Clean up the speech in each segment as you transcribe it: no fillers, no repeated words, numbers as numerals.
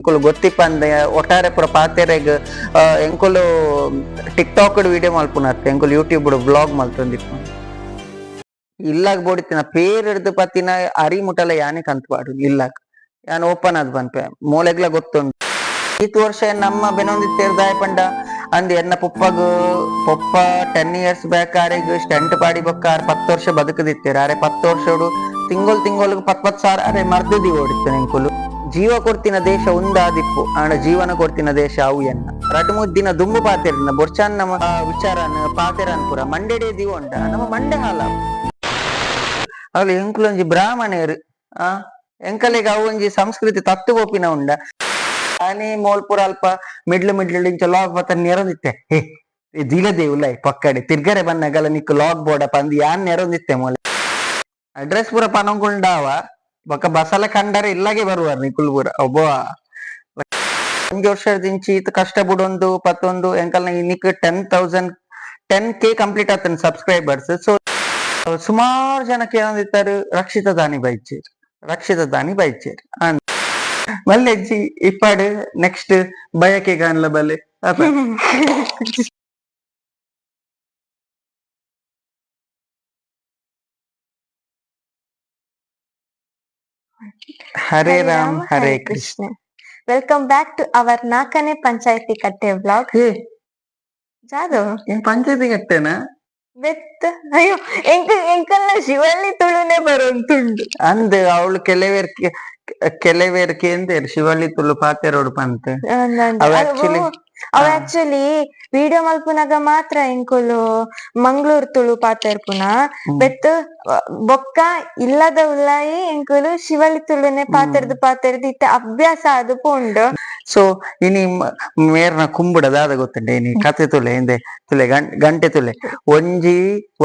ಎಂಕುಲು ಗೊತ್ತಿಪ್ಪಂದೆ ಒಟ್ಟಾರೆ ಪೂರ ಪಾತೆರೆಗ್ ಎಂಕುಲು ಟಿಕ್ ಟಾಕ್ ವಿಡಿಯೋ ಮಲ್ಪುನತ್ತೆ, ಎಂಕುಲು ಯೂಟ್ಯೂಬ್ ವ್ಲಾಗ್ ಮಲ್ತೊಂದಿಪ್ಪು. ಇಲ್ಲಾಗ ಬೋಡಿತ್ತಿನ ಪೇರ್ ಹಿಡ್ದು ಪತ್ತಿನ ಅರಿ ಮುಟಲ ಯಾನೆ ಕಂತ್ ಪಾಡು ಇಲ್ಲಾಗ ಯಾನ್ ಓಪನ್ ಆದ್ ಪನ್ಪೆ, ಮೋಲೆಗ್ಲ ಗೊತ್ತುಂಡು. ಈತ್ ವರ್ಷ ನಮ್ಮ ಬೆನೊಂದಿತ್ತೇರ್ ಪಂಡ ಅಂದ್ ಎನ್ನ ಪೊಪ್ಪಗ್ ಪೊಪ್ಪ 10 ಇಯರ್ಸ್ ಬ್ಯಾಕ್ ಆರೆಗ್ ಸ್ಟೆಂಟ್ ಪಾಡಿ ಬೊಕ್ಕ ಆರ್ 10 ವರ್ಷ ಬದುಕದಿತ್ತೇರ್. ಆರೆ 10 ವರ್ಷಡು ತಿಂಗೊಲ್ ತಿಂಗೊಲ್ಗ್ ಪತ್ ಪತ್ ಸಾವಿರ ಅರೆ ಮರ್ದದಿ ಓಡಿತ್ತು. ಎಂಕುಲು ಜೀವ ಕೊಡ್ತಿನ ದೇಶ ಉಂದಾದಿಪ್ಪು, ಆಂಡ ಜೀವನ ಕೊಡ್ತಿನ ದೇಶ ಅವು ಎನ್ನ. ರಡ್ಡ್ ಮೂಜಿ ದಿನ ದುಂಬು ಪಾತೆರ್ನ ಬೊರ್ಚಾನ್ ನಮ್ಮ ವಿಚಾರನ್ ಪಾತೆರನ್ ಪೂರ ಮಂಡೆಡೇ ದಿವೊಂಡ ನಮ್ಮ ಮಂಡೆ ಹಾಲ ಅವ್ಲು. ಎಂಕುಲೊಂಜಿ ಬ್ರಾಹ್ಮಣೆರ್, ಆ ಎಂಕಲೆಗ್ ಅವು ಒಂಜಿ ಸಂಸ್ಕೃತಿ ತತ್ತು ಪೋಪಿನ ಉಂಡ. ಆನಿ ಮೋಲ್ಪುರ ಅಲ್ಪ ಮಿಡ್ಲ್ ಮಿಡ್ಲ್ ಇಂಚ ಲಾಗ್ ಬತ್ತ ನೆರೊಂದಿತ್ತೆ. ಹೇ ದಿಲದೆ ಉಲ್ಲೈ ಪಕ್ಕಡೆ ತಿರ್ಗರೆ ಬನ್ನಗಲ ನಿಕ್ಕು ಲಾಗ್ ಬೋಡ ಪಂದ್ ಯಾನ್ ನೆರೊಂದಿತ್ತೆ. ಮೋಲೆ ಅಡ್ರೆಸ್ ಪೂರ ಪನೊಂಗುಂಡಾವ ಬೊಕ ಬಸಲ ಕಂಡರೆ ಇಲ್ಲಾಗೆ ಬರುವಾರ್ ನಿಕುಲು ಪೂರ. ಒಬ್ಬ ಒಂಜಿ ವರ್ಷದಿಂಚಿ ಈತ್ ಕಷ್ಟ ಬುಡೊಂದು ಪತ್ತೊಂದು ಎಂಕಲ್ನ ಇನಿಕ್ 10,000, 10K complete ಆತನ ಸಬ್ಸ್ಕ್ರೈಬರ್ಸ್. ಸೊ ಸುಮಾರು ಜನಕ್ಕೆ ಏನಂದಿತ್ತಾರೆ, ರಕ್ಷಿತ ದಾನಿ ಬೈಚೇರ್, ರಕ್ಷಿತ ದಾನಿ ಬೈಚೇರ್. ಮಲ್ಲೆಜ್ಜಿ ಇಪ್ಪಾಡು ನೆಕ್ಸ್ಟ್ ಬಯಕೆ ಗಾನ್ಲ ಬಲೆ ಅಪ. Hare Ram Hare Krishna. Welcome back to our ನಾಲ್ಕನೇ ಪಂಚಾಯತಿ ಕಟ್ಟೆ ವ್ಲಾಗ್. ಹೇ. ಜಾದು. ಏನ್ ಪಂಚಾಯತಿ ಕಟ್ಟೆನಾ? ಬೆತ್ ಅಯ್ಯೋ, ಎಂಕ ಎಂಕಲ್ನ ಶಿವಳ್ಳಿ ತುಳುನೆ ಬರೋಂತುಂಡು. ಅಂದ್ ಅವಳು ಕೆಲವೇರ್ ಕೆಲವೇರ್ ಕೇಂದೇರ್ ಶಿವಳ್ಳಿ ತುಳು ಪಾತೆರೋಡು ಪಂತ. ಅವ್ ಅವ ಆಕ್ಚುಲಿ ವಿಡಿಯೋ ಮಲ್ಪುನಗ ಮಾತ್ರ ಎಂಕುಲು ಮಂಗಳೂರು ತುಳು ಪಾತೆರ್ಪುನ. ಬೆತ್ತು ಬೊಕ್ಕ ಇಲ್ಲದ ಉಲ್ಲಾಯಿ ಎಂಕುಲು ಶಿವಳ್ಳಿ ತುಳುನೆ ಪಾತೆರ್ದು ಪಾತೆರ್ದು ಇತ್ತೆ ಅಭ್ಯಾಸ ಅದು ಪೋಂಡು. ಸೊ ಇನಿ ಮೇರ್ನ ಕುಂಬುಡ ದಾದ ಗೊತ್ತುಂಡೆ? ಇನಿ ಕತೆ ತುಲೆ ಇಂದೆ ತುಲೆ ಗಂಟೆ ತುಲೆ, ಒಂಜಿ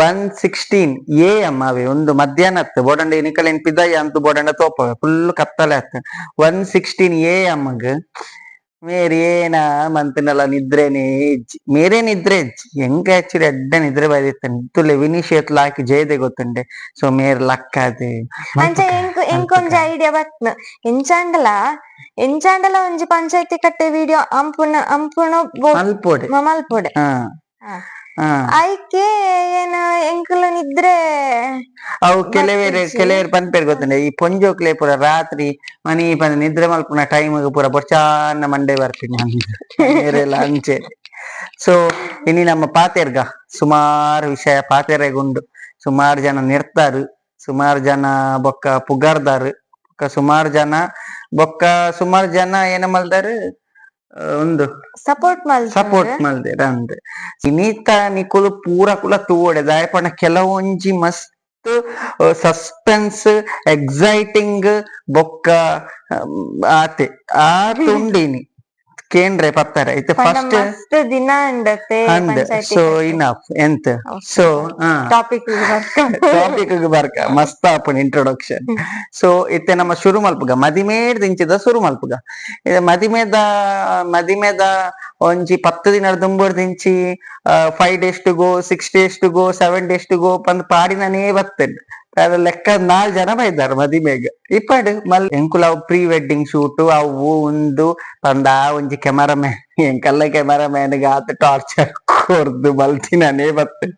1:16 ಎ ಎಂ ಅವೆ, ಒಂದು ಮಧ್ಯಾಹ್ನ ಅತ್ತು. ಬೋಡಂಡ ಇನಿಕಲೆನ್ ಪಿದಾಯಿ ಅಂತು ಬೋಡಂಡ ತೋಪವೆ, ಫುಲ್ ಕತ್ತಲೆ ಅತ್ತು. 1:16 ಎ ಎಂ ಗ್ ಮೇರ್ ಏನ ಮಂತಿನಲ ನಿದ್ರೆನೇ ಇಜ್ಜಿ, ಮೇರೇ ನಿದ್ರೆ ಇಜ್ಜಿ. ಎಂಕ್ ಆಕ್ಚುಲಿ ಎಡ್ಡೆ ನಿದ್ರೆ ಬೈದಿತ್ತಂಡ್. ತುಲೆ ವಿನೀಶ್ ಲಾಕಿ ಜಯದೆ ಗೊತ್ತುಂಡೆ. ಸೊ ಮೇರ್ ಲಕ್ಕಾದ್ ಅಂಚ ಎಂಕ್ ಎಂಕೊಂಜಿ ಐಡಿಯಾ ಬತ್ನ, ಎಂಚಾಂಡಲ ಎಂಚಾಂಡಲ ಒಂಜಿ ಪಂಚಾಯತಿ ಕಟ್ಟೆ ವಿಡಿಯೋ ಅಂಪುನ ಅಂಪುನ ಮಲ್ಪೋಡೆ. ಮಲ್ಪೊಡೆ. ಐಕೆ ಏನ ಎಂಕುಲು ನಿದ್ರೆ ಅವು ಕೆಲವೇರ್ ಬತ್ತಿಜ್ಜಿ. ಕೆಲವೇರ್ ಪನ್ಪೇರ್ ಗೊತ್ತುಂಡೆ, ಈ ಪೊಂಜೋಕ್ಲೆ ಪೂರ ರಾತ್ರಿ ಮನಿ ಪಂದ್ ನಿದ್ರೆ ಮಲ್ಪುನ ಟೈಮ್ ಪೂರ ಬೊರ್ಚಾನ ಮಂಡೆ ಬರ್ಪಿನಿ ಮೇರೆಲ್ಲ ಅಂಚೆ. ಸೊ ಇನಿ ನಮ್ಮ ಪಾತೆರ್ಗ ಸುಮಾರು ವಿಷಯ ಪಾತೆರೆಗುಂಡು. ಸುಮಾರು ಜನ ನಿರ್ತಾರು, ಸುಮಾರು ಜನ ಬೊಕ್ಕ ಪುಗಾರ್ದಾರು, ಬೊಕ್ಕ ಸುಮಾರು ಜನ ಬೊಕ್ಕ ಸುಮಾರು ಜನ ಏನ ಮಲ್ದಾರು, ಒಂದು ಸಪೋರ್ಟ್ ಮಲ್ ಸಪೋರ್ಟ್ ಮಲ್ದೆರ್ ಅಂದ್. ಇನಿತ ನಿಕುಲು ಪೂರ ಕುಲ ತೂವೊಡೆ, ದಾಯೆ ಪಂಡ ಕೆಲವೊಂಜಿ ಮಸ್ತ್ ಸಸ್ಪೆನ್ಸ್, ಎಕ್ಸೈಟಿಂಗ್ ಬೊಕ್ಕ ಆತೆ ಆ ತುಂಡಿನಿ ಕೇಂದ್ರೆ ಪತ್ತಾರೆ ಇತ್ತೆ ಫಸ್ಟ್ ಮಸ್ತ್ ದಿನ ಅಂಡತೆ. ಅಂದ್. ಸೊ ಇನಫ್ ಎಂತ ಸೊ ಟಾಪಿಕ್. ಟಾಪಿಕ್ ಬರ್ಕ, ಮಸ್ತ್ ಆಪುಂಡು ಇಂಟ್ರೊಡಕ್ಷನ್. ಸೊ ಇತ್ತೆ ನಮ್ಮ ಶುರು ಮಲ್ಪುಗ, ಮದಿಮೇಡ್ ದಿಂಚಿದ ಶುರು ಮಲ್ಪುಗ. ಇದು ಮದಿಮೆದ ಮದಿಮೆದ ಒಂಜಿ 10 ದಿನ ದುಂಬುರ್ ದಿಂಚಿ 5 days to go, 6 days to go, 7 days to go ಪಂದ್ ಪಾಡಿನನೇ ಬರ್ತೇನೆ. ಅದ ಲೆಕ್ಕ ನಾಲ್ ಜನ ಬೈದಾರ ಮದಿಮೆಗ್. ಇಪ್ಪಡ್ ಮಲ್ ಎಂಕುಲ ಅವು ಪ್ರೀ ವೆಡ್ಡಿಂಗ್ ಶೂಟ್ ಅವು ಉಂದು ಪಂದ ಆ ಒಂಜಿ ಕೆಮರಾಮ್ಯಾನ್ ಎಂಕಲ್ಲ ಕೆಮರಾಮ್ಯಾನ್ ಆತ ಟಾರ್ಚರ್ ಕೊರ್ದು ಮಲ್ತಿನನೇ ಬತ್ತೆ.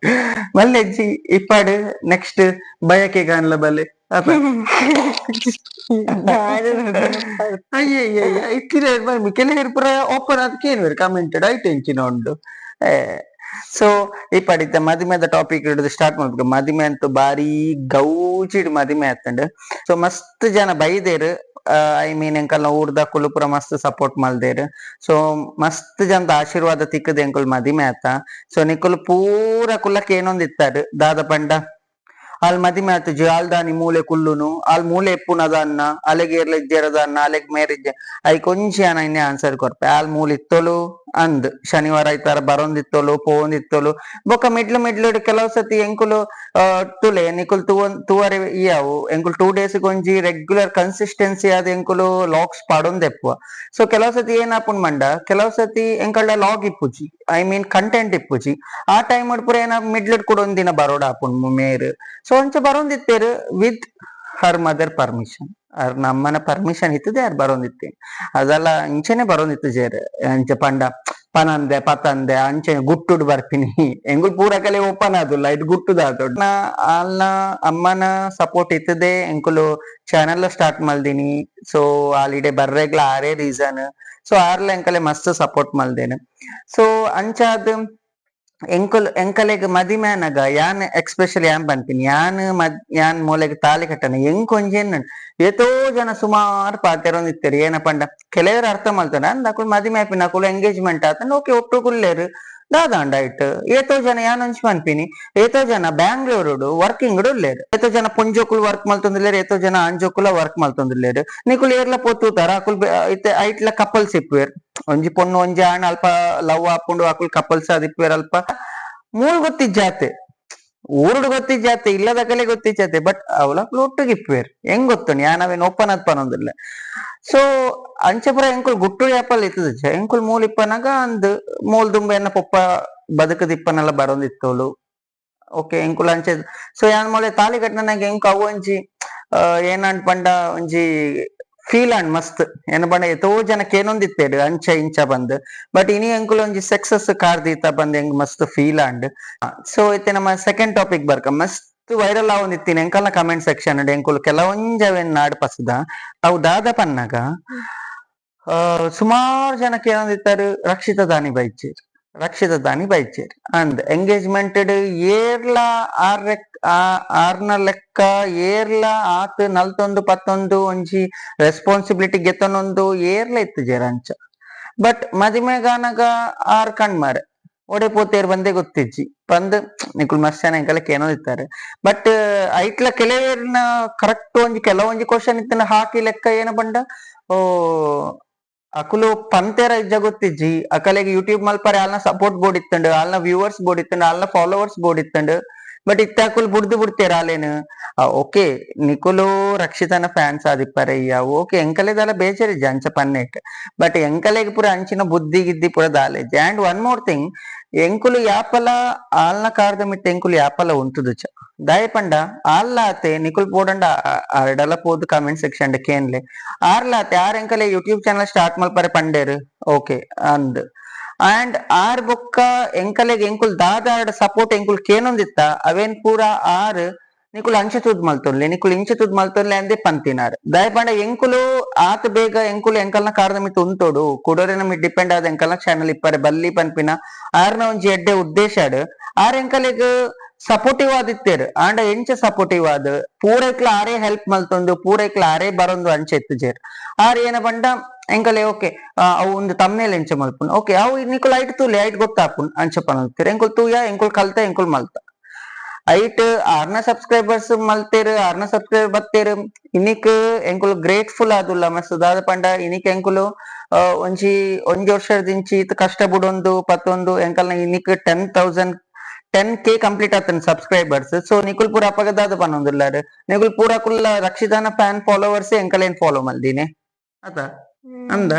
ಮಲ್ಲೆಜ್ಜಿ ಇಪ್ಪಡ್ ನೆಕ್ಸ್ಟ್ ಬಯಕೆ ಗಾನ್ಲ ಬಲೆ ಅಪ. ಅಯ್ಯಯ್ಯಯ್ಯ, ಇತ್ತಿನ ಕೆಲವರು ಪೂರ ಓಪನ್ ಅದಕ್ಕೆ ಏನು ಕಮೆಂಟೆಡ್ ಐಟ್ ಎಂಚಿನ ಉಂಡು. ಸೊ ಈ ಪಡಿತ ಮದಿಮೆದ ಟಾಪಿಕ್ ಹಿಡಿದು ಸ್ಟಾರ್ಟ್ ಮಾಡ್ಬೇಕು. ಮದಿಮೆ ಅಂತೂ ಬಾರಿ ಗೌಜಿಡ್ ಮದಿಮೆ ಆತಂಡ್. ಸೊ ಮಸ್ತ್ ಜನ ಬೈದೇರ್, I mean ಎಂಕಲ್ನ ಊರ್ದಕುಲು ಪೂರ ಮಸ್ತ್ ಸಪೋರ್ಟ್ ಮಲ್ದೇರ್. ಸೊ ಮಸ್ತ್ ಜನದ ಆಶೀರ್ವಾದ ತಿಕ್ಕದ ಎಂಕುಲ್ ಮದಿಮೆ ಆತ. ಸೊ ನಿಕುಲು ಪೂರ ಕುಲ್ಲಕ್ಕೆ ಏನೊಂದಿತ್ತಾರೆ, ದಾದ ಪಂಡ ಅಲ್ ಮದಿಮೆ ಆತುಜಿ, ಆಲ್ ದಾನಿ ಮೂಲೆ ಕುಲ್ಲುನು, ಆಲ್ ಮೂಲೆ ಎಪ್ಪುನದ ಅನ್ನ, ಅಲೆಗ್ ಏರ್ಲ ಇಜ್ಜೆರದ ಅನ್ನ, ಅಲೆಗ್ ಮೇರಿಜ್ಜೆ. ಐಕ್ ಒಂಜಿ ಆನ ಇನ್ನೆ ಆನ್ಸರ್ ಕೊರ್ಪೆ. ಆಲ್ ಮೂಲೆ ಇತ್ತೊಲು ಅಂದ್, ಶನಿವಾರ ಐತಾರ ಬರೋಂದಿತ್ತೊಲು ಪೋವೊಂದಿತ್ತೊಲು. ಬೊಕ್ಕ ಮಿಡ್ಲ್ ಮಿಡ್ಲ್ ಕೆಲವು ಸತಿ ಎಂಕುಲು ತುಲೆ ನಿಕುಲು ತೂವನ್ ತೂವರೆ ಇಯಾವು, ಎಂಕುಲು 2 ಡೇಸ್ ಒಂಜಿ ರೆಗ್ಯುಲರ್ ಕನ್ಸಿಸ್ಟೆನ್ಸಿ ಆದ್ ಎಂಕುಲು ಲಾಗ್ಸ್ ಪಾಡೊಂದೆಪ್ಪುವ. ಸೊ ಕೆಲವು ಸತಿ ಏನಾಪುಂಡು ಮಂಡ, ಕೆಲವು ಸತಿ ಎಂಕಲ್ಡ ಲಾಗ್ ಇಪ್ಪುಜಿ, I mean content ಇಪ್ಪುಜಿ. ಆ ಟೈಮ್ ಪೂರ ಏನ ಮಿಡ್ಲ್ ಕೂಡ ಒಂದಿನ ಬರೋಡ ಆಪುಂಡು ಮೇರ್. ಸೊ ಅಂಚ ಬರೋಂದಿತ್ತೇರು ವಿತ್ Her mother permission, ಅರ್ ನಮ್ಮನ ಪರ್ಮಿಷನ್ ಇತ್ತದೆ ಆರ್ ಬರೋಂದಿತ್ತೆ. ಅದೆಲ್ಲ ಇಂಚೆನೆ ಬರೋಂದಿತ್ತು ಜೇರ್. ಅಂಚೆ ಪಂಡ ಪನಂದೆ ಪತಂದೆ ಅಂಚೆ ಗುಟ್ಟುಡು ಬರ್ಪಿನಿ. ಎಂಗುಲ್ ಪೂರ ಕಲೆ ಓಪನ್ ಆದುಲ್ಲ, ಇದು ಗುಟ್ಟುದಾದು. ಆಲ್ನ ಅಮ್ಮನ ಸಪೋರ್ಟ್ ಇತ್ತದೆ ಎಂಕುಲು ಚಾನೆಲ್ ಸ್ಟಾರ್ಟ್ ಮಲ್ದಿನಿ. ಸೊ ಆಲಿಡೆ ಬರ್ರೆಗ್ಲ ಆರೇ ರೀಸನ್. ಸೊ ಆರ್ಲ ಎಂಕಲೆ ಮಸ್ತ್ ಸಪೋರ್ಟ್ ಮಲ್ದೇನೆ. ಸೊ ಅಂಚಾದ್ ಎಂಕುಲು ಎಂಕಲೆಗ್ ಮದಿಮೆ ಆನಗ ಯಾನ್ ಎಕ್ಸ್ಪೆಷಲಿ ಯಾನ್ ಪನ್ಪಿನಿ, ಯಾನ್ ಮದ್ ಯಾನ್ ಮೂಲೆಗ್ ತಾಲಿ ಕಟ್ಟನ ಎಂಕ್ ಒಂಜೇನ್ ಏತೋ ಜನ ಸುಮಾರು ಪಾತೆರೊಂದಿತ್ತೆರ್. ಏನ ಪಂಡ ಕೆಲವರು ಅರ್ಥ ಮಲ್ತೊಂಡ ಅಂದ್ ಅಕುಲು ಮದಿಮೆ ಆಪಿನ ಅಕುಲು ಎಂಗೇಜ್ಮೆಂಟ್ ಆತಂಡ ಓಕೆ ಒಟ್ಟು ಕುಲ್ಲೆರ್ ದಾದಾಂಡ ಐಟ್. ಏತೋ ಜನ ಯಾನ್ ಒಂಜಿ ಪನ್ಪಿನಿ, ಏತೋ ಜನ ಬ್ಯಾಂಗ್ಳೂರುಡು ವರ್ಕಿಂಗ್ ಉಲ್ಲೆರ್, ಏತೋ ಜನ ಪೊಂಜೋಕುಲು ವರ್ಕ್ ಮಲ್ತೊಂದುಲ್ಲೆರ್, ಏತೋ ಜನ ಆಂಜೋಕುಲ ವರ್ಕ್ ಮಲ್ತೊಂದುಲ್ಲೆರ್. ನಿಕುಲು ಏರ್ಲ ಪೋತೂತಾರ ಅಕುಲು ಇತ್ತೆ ಐಟ್ಲ ಕಪಲ್ಸ್ ಇಪ್ಪುವೆರ್. ಒಂಜಿ ಪೊಣ್ಣು ಒಂಜಿ ಆಣ್ ಅಲ್ಪ ಲವ್ ಆಪುಂಡು, ಅಕುಲು ಕಪಲ್ಸ್ ಆದಿಪ್ಪುವೆರ್. ಅಲ್ಪ ಮೂಲ್ ಗೊತ್ತಿಜ್ಜಾತೆ, ಊರುಡು ಗೊತ್ತಿಜ್ಜಾತೆ, ಇಲ್ಲದಕಲೆ ಗೊತ್ತಿಜ್ಜಾತೆ, ಬಟ್ ಅವಲ ಒಟ್ಟುಗೆ ಇಪ್ಪುವೆರ್. ಹೆಂಗ್ ಗೊತ್ತುಂಡು ಯಾನ್ ಅವೇನ್ ಓಪನ್ ಆದ್ ಪನೊಂದಿಲ್ಲ. ಸೊ ಅಂಚೆ ಪುರ ಎಂಕುಲು ಗುಟ್ಟು ಯಾಪಲ್ ಇತ್ತದ. ಎಂಕುಲು ಮೂಲ್ ಇಪ್ಪನಾಗ ಅಂದ್ ಮೂಲ್ ದುಂಬು ಎನ್ನ ಪೊಪ್ಪ ಬದುಕದಿಪ್ಪನೆಲ್ಲ ಬರೋಂದಿತ್ತೋಲು. ಓಕೆ, ಎಂಕುಲು ಅಂಚೆ. ಸೊ ಯಾನ್ ಮೊಲೆ ತಾಲಿ ಕಟ್ಟನಾಗ ಎಂಕ್ ಅವು ಒಂಜಿ ಏನಂಟ್ ಪಂಡ ಒಂಜಿ ಫೀಲ್ ಅಂಡ್ ಮಸ್ತ್. ಏನ ಪಂಡ ಏತೋ ಜನಕ್ಕೆ ಏನೊಂದಿತ್ತೇರು ಅಂಚ ಇಂಚ ಬಂದ್, ಬಟ್ ಇನಿ ಎಂಕುಲು ಒಂಜಿ ಸಕ್ಸಸ್ ಕಾರ್ ದೀತ ಬಂದ್ ಎಂಗ್ ಮಸ್ತ್ feel and. So ಇತ್ತೆ ನಮ್ಮ ಸೆಕೆಂಡ್ ಟಾಪಿಕ್ ಬರ್ಕ. ಮಸ್ತ್ ವೈರಲ್ ಆವೊಂದಿತ್ತೀನಿ ಎಂಕಲ್ನ ಕಮೆಂಟ್ ಸೆಕ್ಷನ್ ಎಂಕುಲು ಕೆಲವೊಂಜವೇನ್ ನಾಡ್ ಪಸದ ಅವು ದಾದ ಪನ್ನಾಗ ಸುಮಾರು ಜನಕ್ಕೆ ಏನೊಂದಿತ್ತಾರೆ, ರಕ್ಷಿತ ದಾನಿ ಬೈಚೇರ್, ರಕ್ಷಿತ ದಾನಿ ಬೈಚೇರ್ ಅಂದ್ ಎಂಗೇಜ್ಮೆಂಟ್ ಏರ್ಲ ಆರ್ ಆರ್ನ ಲೆಕ್ಕ ಏರ್ಲ ಆತ್ ನಲ್ತೊಂದು ಪತ್ತೊಂದು ಒಂಜಿ ರೆಸ್ಪಾನ್ಸಿಬಿಲಿಟಿ ಗೆತ್ತೊಂದು ಏರ್ಲ ಇತ್ತು ಜೇರ್ ಅಂಚ. ಬಟ್ ಮದಿಮೆಗಾನಗ ಆರ್ ಕಣ್ಮಾರೆ ಒಡೆ ಪೋತೇರ್ ಬಂದೇ ಗೊತ್ತಿಜ್ಜಿ ಬಂದ್ ನಿಕುಲ್ ಮಸ್ತ್ ಜನ ಎಂಕಲಕ್ಕೆ ಏನೋ ಇತ್ತಾರೆ. ಬಟ್ ಐಟ್ಲ ಕೆಲವೇರ್ನ ಕರೆಕ್ಟ್ ಒಂಜಿ ಕೆಲವೊಂಜಿ ಕ್ವಶನ್ ಇತ್ತಿನ ಹಾಕಿ ಲೆಕ್ಕ ಏನ ಬಂಡ ಓ ಅಕುಲು ಪಂತೇರ ಇಜ್ಜ ಗೊತ್ತಿಜ್ಜಿ. ಅಕಲೆಗ್ ಯೂಟ್ಯೂಬ್ ಮಲ್ಪರೆ ಆಲ್ನ ಸಪೋರ್ಟ್ ಬೋರ್ಡ್ ಇತ್ತಂಡು, ಆಲ್ನ ವ್ಯೂವರ್ಸ್ ಬೋರ್ಡ್ ಇತ್ತಂಡು, ಆಲ್ನ ಫಾಲೋವರ್ಸ್ ಬೋರ್ಡ್ ಇತ್ತಂಡು. ಬಟ್ ಇತ್ತೆ ಅಕುಲು ಬುಡ್ದು ಬುಡ್ತೇರ ಆಲೇನು. ಓಕೆ, ನಿಕುಲು ರಕ್ಷಿತನ ಫ್ಯಾನ್ಸ್ ಆದಿಪ್ಪರೆ ಅಯ್ಯ, ಓಕೆ, ಎಂಕಲೆದಲ್ಲ ಬೇಜಾರಿಜ್ಜ ಅಂಚ ಪನ್ನೆಟ್. ಬಟ್ ಎಂಕಲೆಗ್ ಪೂರ ಅಂಚಿನ ಬುದ್ಧಿ ಗಿದ್ದಿ ಪೂರ ದಾಲೇಜ್. And one more thing, ಎಂಕುಲು ಯಾಪಲ ಆಲ್ನ ಕಾರ್ದ ಮಿತ್ತ ಎಂಕುಲು ಯಾಪಲ ಉಂತುದುಚ. ದಾಯ ಪಂಡ ಆಲ್ಲಾತೆ ನಿಕುಲ್ ಪೋಡಂಡ ಅರಡಲ ಪೋದು ಕಮೆಂಟ್ ಸೆಕ್ಷನ್ ಕೇನ್ಲೆ ಆರ್ಲಾತೆ ಆರ್ ಎಂಕಲೆ YouTube channel start ಮಲ್ಪರೆ ಪಂಡೇರು. ಓಕೆ ಅಂದ್ ಅಂಡ್ ಆರ್ ಬೊಕ್ಕ ಎಂಕಲೆಗ್ ಎಂಕುಲ್ ದಾದ ಆರ್ಡ ಸಪೋರ್ಟ್ ಎಂಕುಲ್ ಕೇನೊಂದಿತ್ತ ಅವೇನ್ ಪೂರ ಆರ್ ನಿಕುಲು ಅಂಚೆ ತೂದ್ ಮಲ್ತೊನ್ಲೆ, ನಿಕುಲು ಇಂಚೆ ತೂದ್ ಮಲ್ತೊನ್ಲೆ ಅಂದೇ ಪಂತಿನಾರ್. ದಾಯ ಪಂಡ ಎಂಕುಲು ಆತ್ ಬೇಗ ಎಂಕುಲು ಎಂಕಲ್ನ ಕಾರ್ದ ಮಿತ್ತ ಉಂತೋಡು ಕುಡೋರೆನ ಮಿತ್ ಡಿಪೆಂಡ್ ಆದ ಎಂಕಲ್ನ ಚಾನಲ್ ಇಪ್ಪರೆ ಬಲ್ಲಿ ಪನ್ಪಿನ ಆರ್ನ ಒಂಜಿ ಎಡ್ಡೆ ಉದ್ದೇಶ. ಆರ್ ಎಂಕಲೆಗ್ ಸಪೋರ್ಟಿವ್ ಆದಿತ್ತೇರು. ಆಂಡ ಎಂಚ ಸಪೋರ್ಟಿವ್ ಆದ್ ಪೂರೈಕ್ಲ ಆರೇ ಹೆಲ್ಪ್ ಮಲ್ತೊಂದು ಪೂರೈಕ್ಲ ಆರೇ ಬರೊಂದು ಅಂಚೆ ಎತ್ತುಜೇರ್. ಆರ್ ಏನ ಪಂಡ ಎಂಕಲೆ ಓಕೆ ಅವು ಒಂದು ತಮ್ನೇಲ್ ಎಂಚ ಮಲ್ಪುನ್, ಓಕೆ ಅವು ನಿಕುಲ್ ಐಟ್ ತೂಲೆ ಐಟ್ ಗೊತ್ತಾಪುನ್ ಅಂಚ ಪನೊಂದಿತ್ತೆರ್. ಎಂಕುಲ್ ತೂಯ, ಎಂಕುಲ್ ಕಲ್ತ, ಎಂಕುಲ್ ಮಲ್ತ. ಐಟ್ ಆರ್ನ ಸಬ್ಸ್ಕ್ರೈಬರ್ಸ್ ಮಲ್ತೇರು, ಆರ್ನ ಸಬ್ಸ್ಕ್ರೈಬರ್ ಬತ್ತೇರು. ಇನಿಕ್ ಎಂಕುಲು ಗ್ರೇಟ್ಫುಲ್ ಆದುಲ್ಲ ಮಸ್ತ್. ದಾದ ಪಂಡ ಇನಿಕ್ ಎಂಕುಲು ಒಂಜಿ ಒಂಜಿ ವರ್ಷದಿಂಚಿ ಇತ್ ಕಷ್ಟ ಬುಡೊಂದು ಪತ್ತೊಂದು ಎಂಕಲ್ನ ಇನಿಕ್ 10,000, 10K complete ಆತನ್ ಸಬ್ಸ್ಕ್ರೈಬರ್ಸ್. ಸೊ ನಿಕುಲ್ ಪೂರ ಅಪಗ ದಾದ ಪನೊಂದುಲ್ಲಾರ್, ನಿಕುಲ್ ಪೂರ ಕುಲ್ಲ ರಕ್ಷಿತಾನ ಫ್ಯಾನ್ ಫಾಲೋವರ್ಸ್ ಎಂಕಲೇನ್ ಫಾಲೋ ಮಲ್ದಿನಿ ಅತ ಅಂದ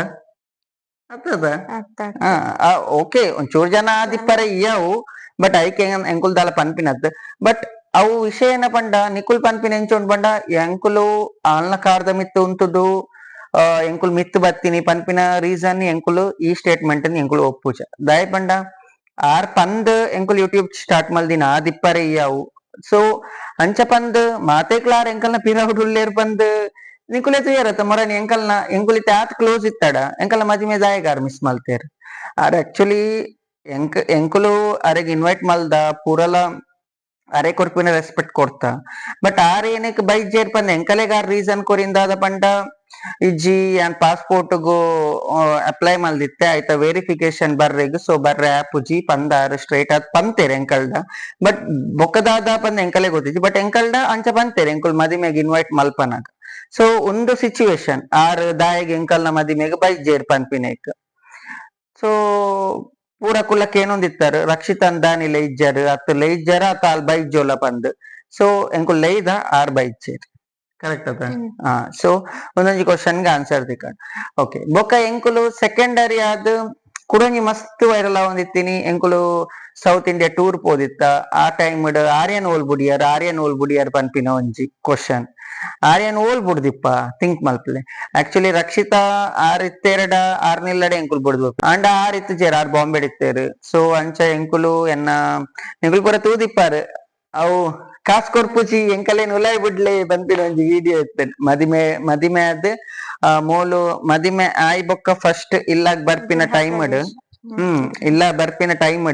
ಅತ್ತದ. ಓಕೆ, ಒಂಚೂರು ಜನ ಆದಿಪ್ಪರೆ ಇಯ್ಯವು, ಬಟ್ ಐಕೆ ಎಂಕುಲ್ ದಾಲ ಪನ್ಪಿನತ್. ಬಟ್ ಅವು ವಿಷಯ ಏನ ಪಂಡ ನಿಕುಲ್ ಪನ್ಪಿನ ಎಂಚ ಉಂಡು ಪಂಡ ಎಂಕುಲು ಆಲ್ನ ಕಾರ್ದ ಮಿತ್ತು ಉಂತುದು ಎಂಕುಲು ಮಿತ್ತು ಬತ್ತೀನಿ ಪನ್ಪಿನ ರೀಸನ್ ಎಂಕುಲು ಈ ಸ್ಟೇಟ್ಮೆಂಟ್ ಎಂಕುಲು ಒಪ್ಪುಜ. ದಾಯ ಪಂಡ ಆರ್ ಪಂದ್ ಎಂಕುಲು ಯೂಟ್ಯೂಬ್ ಸ್ಟಾರ್ಟ್ ಮಲ್ದಿನ ಆದಿಪ್ಪರೆ ಇಯ್ಯವು. ಸೊ ಅಂಚ ಪಂದ್ ಮಾತೇಕ್ಲಾರ್ ಎಂಕಲ್ನ ಪಿರವುಡು ಉಲ್ಲೇರ್ ಪಂದ್ ನಿಕುಲೆ ತೂಯರತ್ತ ಮೊರನಿ ಎಂಕಲ್ನ ಎಂಕುಲಿತ್ತೆ ಆತ್ ಕ್ಲೋಸ್ ಇತ್ತಡ ಎಂಕಲ್ನ ಮದಿಮೆ ದಾಯಗಾರ್ ಮಿಸ್ ಮಲ್ತೇರ್. ಆರ್ ಆಕ್ಚುಲಿ ಎಂಕುಲು ಅರೆಗ್ ಇನ್ವೈಟ್ ಮಲ್ದ ಪೂರಲ ಅರೆ ಕೊರ್ಪಿನ ರೆಸ್ಪೆಕ್ಟ್ ಕೊಡ್ತಾ. ಬಟ್ ಆರ್ ಏನಕ್ಕೆ ಬೈಜೇರ್ ಪಂದ್ ಎಂಕಲೆಗಾರ್ ರೀಸನ್ ಕೊರಿಂದಾದ ಪಂಡ ಇಜ್ಜಿ ಯಾನ್ ಪಾಸ್ಪೋರ್ಟ್ ಗು ಅಪ್ಲೈ ಮಲ್ದಿತ್ತೆ ಆಯ್ತಾ ವೆರಿಫಿಕೇಶನ್ ಬರ್ರೆಗ್, ಸೊ ಬರ್ರೆ ಆಪುಜಿ ಪಂದಾರ್ ಸ್ಟ್ರೈಟ್ ಆದ್ ಪಂತೇರ್ ಎಂಕಲ್ಡ. ಬಟ್ ಬೊಕ್ಕದಾದ ಪಂದ್ ಎಂಕಲೆ ಗೊತ್ತಿಜ್ಜಿ, ಬಟ್ ಎಂಕಲ್ಡ ಅಂಚ ಪಂತೇರ್ ಎಂಕುಲ್ ಮದಿಮೆಗ್ ಇನ್ವೈಟ್ ಮಲ್ಪನಾಗ. ಸೊ ಒಂದು ಸಿಚುವೇಶನ್ ಆರ್ ದಾಯಗ್ ಎಂಕಲ್ನ ಮದಿಮೆಗ್ ಬೈಜೇರ್ ಪನ್ಪಿನೇಕ್. ಸೊ ಪೂರ ಕುಲ್ಲಕ್ ಏನೊಂದಿತ್ತಾರೆ, ರಕ್ಷಿತನ್ ದಾನಿ ಲೈಜ್ಜರ್ ಅತ್ ಲೈಜ್ಜರ ಅತ್ತ ಅಲ್ ಬೈಜೋಲ ಪಂದ್. ಸೊ ಎಂಕುಲ್ ಲೈದ ಆರ್ ಬೈಚೇರ್ ಕರೆಕ್ಟ್ ಅದ. ಸೊ ಒಂದೊಂಜಿ ಕ್ವಶನ್ ಗೆ ಆನ್ಸರ್ ದಿಕ್ಕ. ಓಕೆ, ಬೊಕ್ಕ ಎಂಕುಲು ಸೆಕೆಂಡರಿ ಆದ್ ಕುಡೊಂಜಿ ಮಸ್ತ್ ವೈರಲ್ ಆವೊಂದಿತ್ತೀನಿ. ಎಂಕುಲು south India tour ಪೋದಿತ್ತ. ಆ ಟೈಮ್ ಆರ್ಯನ್ ಓಲ್ ಬುಡಿಯರ್, ಆರ್ಯನ್ ಓಲ್ ಬುಡಿಯರ್ ಪನ್ಪಿನ ಒಂಜಿ ಕ್ವಶನ್. ಆರ್ಯನ್ ಓಲ್ ಬುಡ್ದಿಪ್ಪ ಥಿಂಕ್ ಮಲ್ಪಲೆ. ಆಕ್ಚುಲಿ ರಕ್ಷಿತಾ ಆರ್ ಇತ್ತೆರಡ ಆರ್ ನಿಲ್ಲಡೆ ಎಂಕುಲು ಬುಡ್ದು ಅಂಡ ಆರ್ ಇತ್ತುಜೆರ್, ಆರ್ ಬಾಂಬೆ ಇತ್ತೇರು. ಸೊ ಅಂಚ ಎಂಕುಲು ಎನ್ನ ಎಂಕುಲು ಪೂರ ತೂದಿಪ್ಪಾರು. ಅವು ಕಾಸ್ ಕೊರ್ಪುಚಿ ಎಂಕಲೇನ್ ಉಲಾಯ್ ಬುಡ್ಲೆ ಪನ್ಪಿನ ಒಂಜಿ ವಿಡಿಯೋ ಇತ್ತು. ಮದಿಮೆ ಮದಿಮೆ ಆದ್ ಮೋಲು ಮದಿಮೆ ಆಯ್ ಬೊಕ್ಕ ಫಸ್ಟ್ ಇಲ್ಲಾಗ್ ಬರ್ಪಿನ ಟೈಮ್ ಇಲ್ಲ ಬರ್ಪಿನ ಟೈಮ್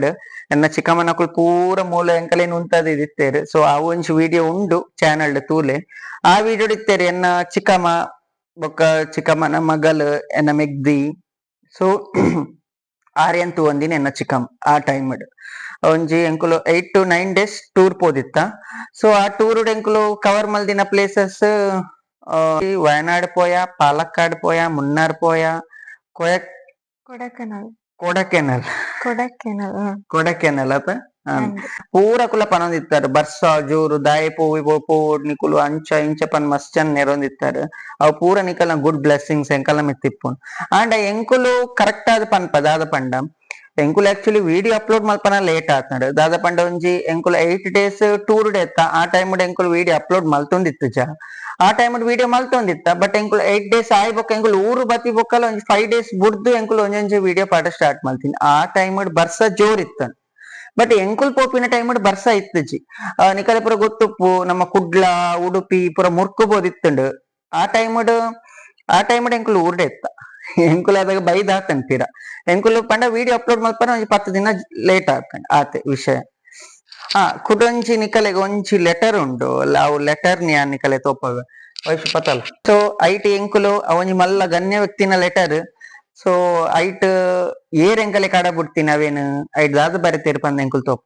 ಎನ್ನ ಚಿಕ್ಕಮ್ಮನಕುಲು ಪೂರ ಮೂಲ ಎಂಕಲೇನ್ ಉಂತದ ಇತ್ತೇರು. ಸೊ ಆ ಒಂಜಿ ವಿಡಿಯೋ ಉಂಡು ಚಾನಲ್ ತೂಲೆ. ಆ ವಿಡಿಯೋ ಇತ್ತೇರು ಎನ್ನ ಚಿಕ್ಕಮ್ಮ ಬೊಕ್ಕ ಚಿಕ್ಕಮ್ಮನ ಮಗಲ್ ಎನ್ನ ಮೆಗ್ದಿ. ಸೊ ಆರ್ಯನ್ ತೂವಂದಿನ ಎನ್ನ ಚಿಕ್ಕಮ್ಮ ಆ ಟೈಮ್ ಒಂಜಿ ಎಂಕುಲು 8 to 9 days tour ಪೋದಿತ್ತ. So ಆ ಟೂರ್ ಎಂಕುಲು ಕವರ್ ಮಲ್ದಿನ ಪ್ಲೇಸಸ್ ವಯನಾಡ್ ಪೋಯ, ಪಾಲಕ್ಕಾಡ್ ಪೋಯ, ಮುನ್ನಾರ್ ಪೋಯ, ಕೊಡಕೆನಲ್, ಕೊಡಕೆನಲ್, ಕೊಡಕೆನಲ್, ಕೊಡಕೆನಲ್ ಅತ ಪೂರ ಕುಲ ಪನೊಂದಿತ್ತಾರೆ. ಬರ್ಸ ಜೋರು ದಾಯ ಪೋವಿ ಪೋ ನಿಕುಲು ಅಂಚ ಇಂಚ ಪನ್ ಮಸ್ತ್ ಜನ ನೆರೊಂದಿತ್ತಾರೆ. ಅವು ಪೂರ ನಿಕಲ್ನ ಗುಡ್ ಬ್ಲೆಸ್ಸಿಂಗ್ಸ್ ಎಂಕಲ್ನ ಮಿತ್ತಿಪ್ಪುನ್. ಆಂಡ ಎಂಕುಲು ಕರೆಕ್ಟ್ ಆದ್ ಪನ್ಪ ದಾದ ಪಂಡ ಎಂಕುಲು actually video upload ಮಲ್ಪನ late ಆತ್ನಡು. ದಾದ ಪಂಡ ಒಂಜಿ ಎಂಕುಲು 8 ಡೇಸ್ ಟೂರ್ ಎತ್ತ ಆ ಟೈಮ್ ಎಂಕುಲು ವಿಡಿಯೋ ಅಪ್ಲೋಡ್ ಮಲ್ತೊಂದಿತ್ತು. ಆ ಟೈಮ್ ವಿಡಿಯೋ ಮಲ್ತೊಂದಿತ್ತ. ಬಟ್ ಎಂಕುಲು 8 ಡೇಸ್ ಆಯ್ ಬೊಕ್ಕ ಎಂಕುಲು ಊರು ಬತ್ತಿ ಬೊಕ್ಕಲ ಒಂಜಿ 5 ಡೇಸ್ ಬುಡ್ದು ಎಂಕುಲು ಒಂಜೊಂಜಿ ವಿಡಿಯೋ ಪಾಠ ಸ್ಟಾರ್ಟ್ ಮಲ್ತೀನಿ. ಆ ಟೈಮ್ ಬರ್ಸ ಜೋರ್ ಇತ್ತ. ಬಟ್ ಎಂಕುಲ್ ಪೋಪಿನ ಟೈಮ್ ಬರ್ಸ ಇತ್ತುಜಿ. ನಿಕಲೆ ಪೂರ ಗೊತ್ತುಪ್ಪು ನಮ್ಮ ಕುಡ್ಲ ಉಡುಪಿ ಪೂರ ಮುರ್ಕುಬೋದಿತ್ತುಂಡು ಆ ಟೈಮ್. ಆ ಟೈಮ್ ಎಂಕುಲು ಊರ್ಡೆ ಇತ್ತ. ಎಂಕುಲು ಅದಾಗ ಬೈದ್ ಆತನ್ ತೀರ. ಎಂಕುಲು ಪಂಡ ವಿಡಿಯೋ ಅಪ್ಲೋಡ್ ಮಲ್ಪನ ಒಂಜಿ 10 ದಿನ ಲೇಟ್ ಆತಂಡ್ ಆತೆ ವಿಷಯ. ಕುಡೊಂಜಿ ನಿಕಲೆಗ್ ಒಂಜಿ ಲೆಟರ್ ಉಂಡು. ಅವು ಲೆಟರ್ ನಿ ನಿಕಲೆ ತೋಪವೆ ವಯಸ್ಸು ಪತಲ. ಸೊ ಐಟ್ ಎಂಕುಲು ಅವೊಂಜಿ ಮಲ್ಲ ಗಣ್ಯ ವ್ಯಕ್ತಿನ ಲೆಟರ್. ಸೊ ಐಟ್ ಏರ್ ಎಂಕಲೆ ಕಡ ಬಿಡ್ತೀನಿ ಅವೇನು ಐಟ್ ದಾದ ಬರಿತೇರು ಪಂದ ಎಂಕುಲು ತೋಪ.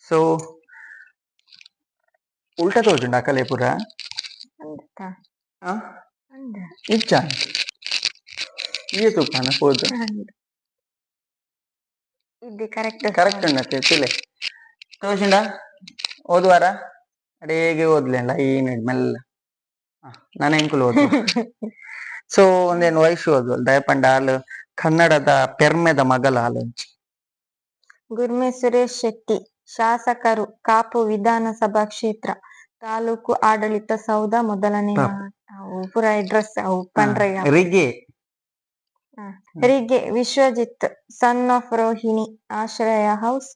ಸೊ ಉಲ್ಟಾ ತೋಜುಂಡ ಅಕಲೆ ಪೂರ ಇಚ್ಚ ಈ ತೂಪಾನ ಪೋದು ಇದು ಕರೆಕ್ಟ್ ಕರೆಕ್ಟ್ ಉಂಡತ್ತೆ ತಿಲೆ ತೋಜುಂಡ ಓದುವಾರ ಅಡೇಗೆ ಓದ್ಲಿಲ್ಲ ಈ ಮೆಲ್ಲ ನಾನು ಎಂಕುಲು ಓದು. ಸೊ ಒಂದೇನು ವಯಸ್ಸು ಓದುವಲ್ ದಯಪಂಡ ಹಾಲು ಕನ್ನಡದ ಪೆರ್ಮೆದ ಮಗಲ ಹಾಲು. ಗುರ್ಮೆ ಸುರೇಶ್ ಶೆಟ್ಟಿ, ಶಾಸಕರು, ಕಾಪು ವಿಧಾನಸಭಾ ಕ್ಷೇತ್ರ, ತಾಲೂಕು ಆಡಳಿತ ಸೌಧ, ಮೊದಲನೇ ಪುರ ಅಡ್ರೆಸ್ ಅವು ಪನ್ರೆ. ರಿಗೆ ರಿಗೆ ವಿಶ್ವಜಿತ್ ಸನ್ ಆಫ್ ರೋಹಿಣಿ, ಆಶ್ರಯ ಹೌಸ್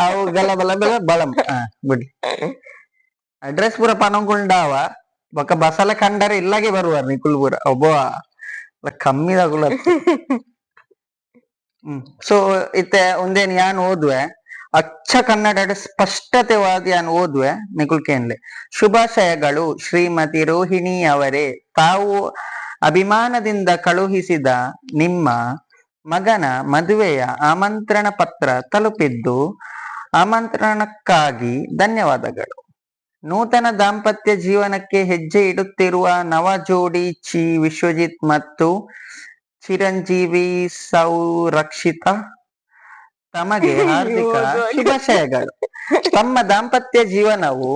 ಅವು ಗಲ ಬಲ ಬಲ ಬಳಂ ಬಿಡಿ ಅಡ್ರೆಸ್ ಪೂರ ಪನೊಂಗುಂಡಾವ ಬೊಕ್ಕ ಬಸಲ ಕಂಡರೆ ಇಲ್ಲಾಗೆ ಬರುವಾರ ನಿಕುಲ್ ಪೂರ ಒಬ್ಬ ಕಮ್ಮಿದಾಗುಲ. ಸೊ ಇತ್ತೆ ಒಂದೇನ್ ಯಾನ್ ಓದುವೆ ಅಚ್ಚ ಕನ್ನಡ ಸ್ಪಷ್ಟತೆವಾದ ಯಾನ್ ಓದುವೆ ನಿಕುಲ್ ಕೇನ್ಲೆ. ಶುಭಾಶಯಗಳು ಶ್ರೀಮತಿ ರೋಹಿಣಿ ಅವರೇ, ತಾವು ಅಭಿಮಾನದಿಂದ ಕಳುಹಿಸಿದ ನಿಮ್ಮ ಮಗನ ಮದುವೆಯ ಆಮಂತ್ರಣ ಪತ್ರ ತಲುಪಿದ್ದು ಆಮಂತ್ರಣಕ್ಕಾಗಿ ಧನ್ಯವಾದಗಳು. ನೂತನ ದಾಂಪತ್ಯ ಜೀವನಕ್ಕೆ ಹೆಜ್ಜೆ ಇಡುತ್ತಿರುವ ನವ ಜೋಡಿ ಚಿ ವಿಶ್ವಜಿತ್ ಮತ್ತು ಚಿರಂಜೀವಿ ಸೌರಕ್ಷಿತ ತಮಗೆ ಹಾರ್ದಿಕ ಶುಭಾಶಯಗಳು. ತಮ್ಮ ದಾಂಪತ್ಯ ಜೀವನವು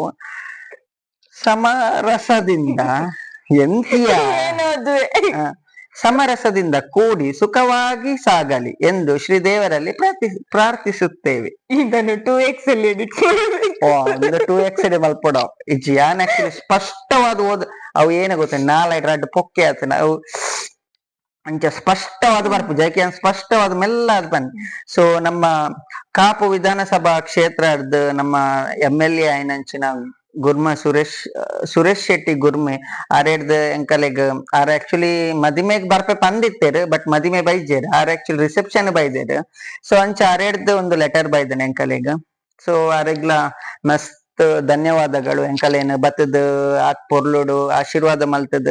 ಸಮರಸದಿಂದ ಎಂತಿಯ ಸಮರಸದಿಂದ ಕೂಡಿ ಸುಖವಾಗಿ ಸಾಗಲಿ ಎಂದು ಶ್ರೀದೇವರಲ್ಲಿ ಪ್ರಾರ್ಥಿಸುತ್ತೇವೆ. ಇದನ್ನು 2x ಅಲ್ಲಿ ಎಡಿಟ್ 2x ಮಲ್ಪಡ ಇಜ್ಜಿ ಯಾನ್ ಆಕ್ಚುಲಿ ಸ್ಪಷ್ಟವಾದ ಓದ್ ಅವು ಏನ ಗೊತ್ತ ನಾಲೈಟ್ ರಡ್ಡ್ ಪೊಕ್ಕೆ ಆತನ ಅವು ಅಂಚ ಸ್ಪಷ್ಟವಾದ ಬರ್ಪು ಜೈಕೆ ಸ್ಪಷ್ಟವಾದ ಮೆಲ್ಲ ಅದ್ ಬನ್ನಿ. ಸೊ ನಮ್ಮ ಕಾಪು ವಿಧಾನಸಭಾ ಕ್ಷೇತ್ರದ ನಮ್ಮ MLA ಆಯಿನಂಚಿನ ಗುರ್ಮ ಸುರೇಶ್ ಸುರೇಶ್ ಶೆಟ್ಟಿ ಗುರ್ಮೆ ಆರೇಡ್ದ್ ಎಂಕಲೆಗ್ ಆರ್ ಆಕ್ಚುಲಿ ಮದಿಮೆಗ್ ಬರ್ಪೆ ಪಂದಿತ್ತೇರು ಬಟ್ ಮದಿಮೆ ಬೈಜೇರ್ R actually reception ಬೈದೇರ್. So ಅಂಚ ಆರೇಡ್ದ್ ಒಂದು ಲೆಟರ್ ಬೈದನೆ ಎಂಕಲೆಗ್. ಸೊ ಆರೆಗ್ಲ ಮಸ್ತ್ ಧನ್ಯವಾದಗಳು. ಎಂಕಲೇನ್ ಬತ್ತದ ಆತ್ ಪೊರ್ಲುಡು ಆಶೀರ್ವಾದ ಮಲ್ತದ.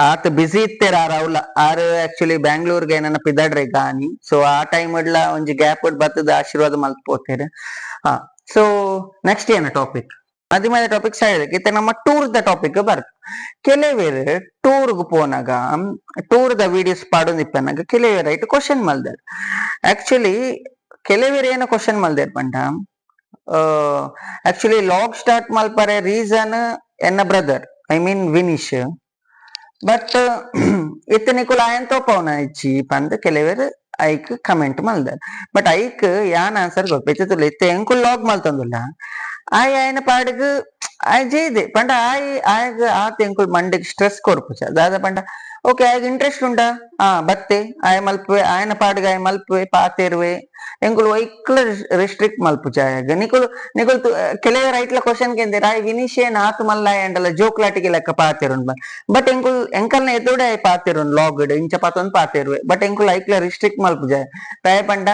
ಆತ್ ಬಿಸಿ ಇತ್ತೇರ್ ಆರ್ ಅವ್ಲ ಆರ್ ಆಕ್ಚುಲಿ ಬ್ಯಾಂಗ್ಳೂರ್ಗೆ ಏನನ್ನ ಪಿದಡ್ರೆ ಗಾನಿ. ಸೊ ಆ ಟೈಮ್ ಇಡ್ಲ ಒಂಜಿ ಗ್ಯಾಪ್ ಬತ್ತದ ಆಶೀರ್ವಾದ ಮಲ್ತ್ ಪೋತೇರ್. ಸೊ ನೆಕ್ಸ್ಟ್ ಏನ ಟಾಪಿಕ್ ಮದಿಮೆ ಟಾಪಿಕ್ ಸೈಡ್ ಇತ್ತೆ ನಮ್ಮ tour the topic ಬರ್ತ. ಕೆಲವೇರು ಟೂರ್ಗ್ ಪೋನಾಗ tour the videos ಪಾಡೊಂದಿಪ್ಪನಾಗ ಕೆಲವೇರು ಐಟ್ ಕ್ವಶನ್ ಮಲ್ದೆರ್. ಆಕ್ಚುಲಿ ಕೆಲವೇರು ಏನ ಕ್ವಶನ್ ಮಲ್ದೆರ್ ಪಂಡ actually log start ಮಲ್ಪರೆ ರೀಸನ್ ಎನ್ನ brother. I mean Vinish. But ಇತ್ತೆ ನಿಕುಲು ಆಯನ್ ತೋಪವನ ಇಜ್ಜಿ ಪಂದ್ ಕೆಲವೆರ್ ಐಕ್ ಕಮೆಂಟ್ ಮಲ್ದೆರ್. ಬಟ್ ಐಕ್ ಯಾನ್ ಆನ್ಸರ್ ಕೊರ್ಪೆ. ಇತ್ತೆ ಇತ್ತೆ ಎಂಕುಲು ಲಾಗ್ ಮಲ್ತೊಂದುಲ್ಲ, ಆಯ್ ಆಯನ ಪಾಡಿಗ್ ಆಯ್ ಜೈದೆ ಪಂಡ ಆಯ್ ಆಯಗ್ ಆತ್ ಎಂಕುಲು ಮಂಡೆಗ್ ಸ್ಟ್ರೆಸ್ ಕೊರ್ಪುಜ. ದಾದ ಪಂಡ ಓಕೆ ಆಯಗ್ ಇಂಟ್ರೆಸ್ಟ್ ಉಂಡಾ, ಆ ಬತ್ತೆ ಆಯ್ ಮಲ್ಪುವೆ, ಆಯನ ಪಾಡಿಗ್ ಆಯ್ ಮಲ್ಪುವೆ ಪಾತೆರುವೆ. ಎಂಕುಲು ಒಯ್ಕ್ಲ ರಿಸ್ಟ್ರಿಕ್ಟ್ ಮಲ್ಪುಜ ಆಯಗ್. ನಿಕುಲು ನಿಕುಲು ಕೆಲವೆರ್ ಐಟ್ಲ ಕ್ವಶನ್ ಕೇಂದೆರ್, ಆಯ್ ವಿನಿಶೇನ್ ಆತ್ ಮಲ್ಲಾಯ್ ಅಂಡಲ ಜೋಕ್ಲಾಟಿಗೆ ಲೆಕ್ಕ ಪಾತೆರುಂಡು. ಬಟ್ ಎಂಕುಲು ಎಂಕಲ್ನ ಎದುರುಡೆ ಆಯ್ ಪಾತೆರುಂಡು ಲಾಗ್ ಇಂಚ ಪಾತೊಂದು ಪಾತೆರುವೆ. ಬಟ್ ಎಂಕುಲು ಐಕ್ಲ ರಿಸ್ಟ್ರಿಕ್ಟ್ ಮಲ್ಪುಜ. ದಾಯೆ ಪಂಡ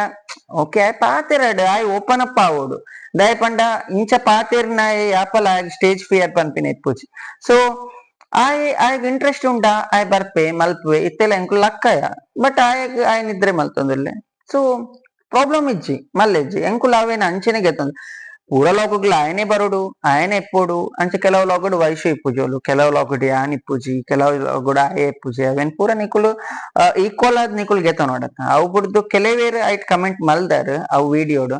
ಓಕೆ ಆಯ್ ಪಾತೆರಡ್, ಆಯ್ ಓಪನ್ ಅಪ್ ಆವೊಡು. ದಾಯೆ ಪಂಡ ಇಂಚ ಪಾತೆರ್ನ ಯಾಪಲ ಆಯಗ್ ಸ್ಟೇಜ್ ಫಿಯರ್ ಪನ್ಪಿನ ಇಪ್ಪುಜಿ. ಸೊ ಆಯ್ ಆಯಗ್ ಇಂಟ್ರೆಸ್ಟ್ ಉಂಡಾ ಆಯ್ ಬರ್ಪೆ ಮಲ್ಪುವೆ. ಇತ್ತೆಲ್ಲ ಎಂಕುಲು ಲಕ್ಕಯ, ಬಟ್ ಆಯಗ್ ಆಯ್ ನಿದ್ರೆ ಮಲ್ತೊಂದುಲ್ಲೆ. ಸೊ ಪ್ರಾಬ್ಲಮ್ ಇಜ್ಜಿ ಮಲ್ಲೆಜ್ಜಿ. ಎಂಕುಲು ಅವೇನ ಅಂಚೆನೆ ಗೆತ್ತೊಂದು ಪೂರ ಲೋಕಗ್ಲ ಆಯನೆ ಬರೋಡು ಆಯನೆ ಎಪ್ಪೊಡು. ಅಂಚೆ ಕೆಲವು ಲೋಕಡ್ ವೈಶು ಇಪ್ಪುಜೋಲು, ಕೆಲವು ಲೋಕಡ್ ಯಾನ್ ಇಪ್ಪುಜಿ, ಕೆಲವು ಲೋಕಡ್ ಆಯೆ ಇಪ್ಪುಜಿ. ಅವೇನ್ ಪೂರ ನಿಕುಲು ಈಕ್ವಲ್ ಆದ್ ನಿಕುಲು ಗೆತ್ತೊನೊಡತ್ತ. ಅವು ಬುಡ್ದು ಕೆಲವೇರ್ ಐಟ್ ಕಮೆಂಟ್ ಮಲ್ದಾರ್ ಅವು ವಿಡಿಯೋಡು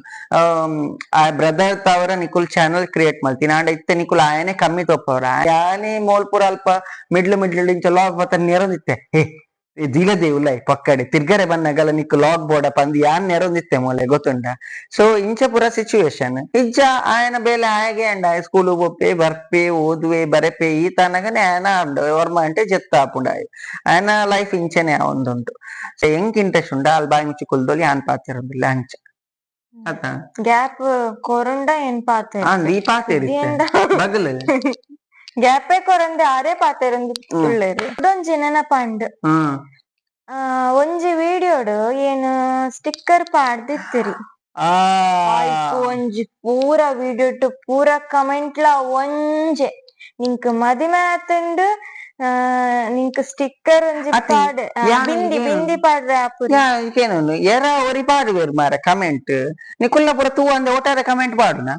ಆ ಬ್ರದರ್ ತವರ ನಿಕುಲ್ ಚಾನಲ್ ಕ್ರಿಯೇಟ್ ಮಲ್ತಿನ ಆಂಡ ಇತ್ತೆ ನಿಕುಲು ಆಯನೆ ಕಮ್ಮಿ ತೋಪವ್ರ. ಯಾನೆ ಮೋಲ್ಪುರ ಅಲ್ಪ ಮಿಡ್ಲ್ ಮಿಡ್ಲ್ ಇಂಚ ಲಾಗ್ ಬತ್ತ ನೆರೊಂದಿತ್ತೆ, ಹೇ ದೀಲದೆ ಉಲ್ಲೈ ಪಕ್ಕಡೆ ತಿರ್ಗರೆ ಬನ್ನಗಲ ನಿಕ್ಕು ಲಾಗ್ ಬೋರ್ಡ ಪಂದ್ ಯಾನ್ ನೆರೊಂದಿತ್ತೆ ಮೊಲೆ ಗೊತ್ತುಂಡ. ಸೊ ಇಂಚ ಪೂರ ಸಿಚುವೇಶನ್ ಇಜ್ಜ. ಆಯನ ಬೇಲೆ ಆಯಗೆ ಅಂಡ ಆಯ್ ಸ್ಕೂಲ್ ಪೋಪೆ ಬರ್ಪೆ ಓದುವೆ ಬರೆಪೆ ಈ ತನಗನೆ ಆಯನ ವರ್ಮ అంటే ಜೆತ್ತ ಆಪುಂಡು. ಆಯ್ ಆಯನ ಲೈಫ್ ಇಂಚನೆ ಒಂದುಂಟು. ಸೊ ಎಂಕ್ ಇಂಟ್ರೆಸ್ಟ್ ಉಂಡ ಅಲ್ ಬಾಯಿ ಮುಚ್ಚಿ ಕುಲ್ದೊಲಿ ಯಾನ್ ಪಾತೆರೊಂದಿಲ್ಲ ಅಂಚ ಅತ. ಗ್ಯಾಪ್ ಕೊರುಂಡ ಏನ್ ಪಾತೆರ್ ಈ ಪಾತೆರಿತ್ತೆ ಬಗಲ್ ಗ್ಯಾಪೇ ಕೊರಂದೆ ಆರೇ ಪಾತೆರೊಂದು ಉಲ್ಲೆರ್. ಉಂದೊಂಜಿ ನೆನಪಂಡ್. ಒಂಜಿ ವಿಡಿಯೋಡು ಏನ್ ಸ್ಟಿಕ್ಕರ್ ಪಾಡ್ದಿತ್ತಿರಿ, ಒಂಜಿ ಪೂರ ವಿಡಿಯೋ ಪೂರ ಕಮೆಂಟ್ಲ ಒಂಜೆ ನಿಂಕ್ ಮದಿಮೆ ಆತುಂಡು, ನಿಂಕ್ ಸ್ಟಿಕ್ಕರ್ ಒಂಜಿ ಪಾಡ್ ಬಿಂದಿ ಬಿಂದಿ ಪಾಡ್ರೆ ಆಪುರಿ. ಎರ ಒರಿ ಪಾಡುವೆರ್ ಮಾರ ಕಮೆಂಟ್ ನಿಕುಲ್ನ ಪೂರ ತೂವಂದೆ ಒಟ್ಟಾರೆ ಕಮೆಂಟ್ ಪಾಡುನ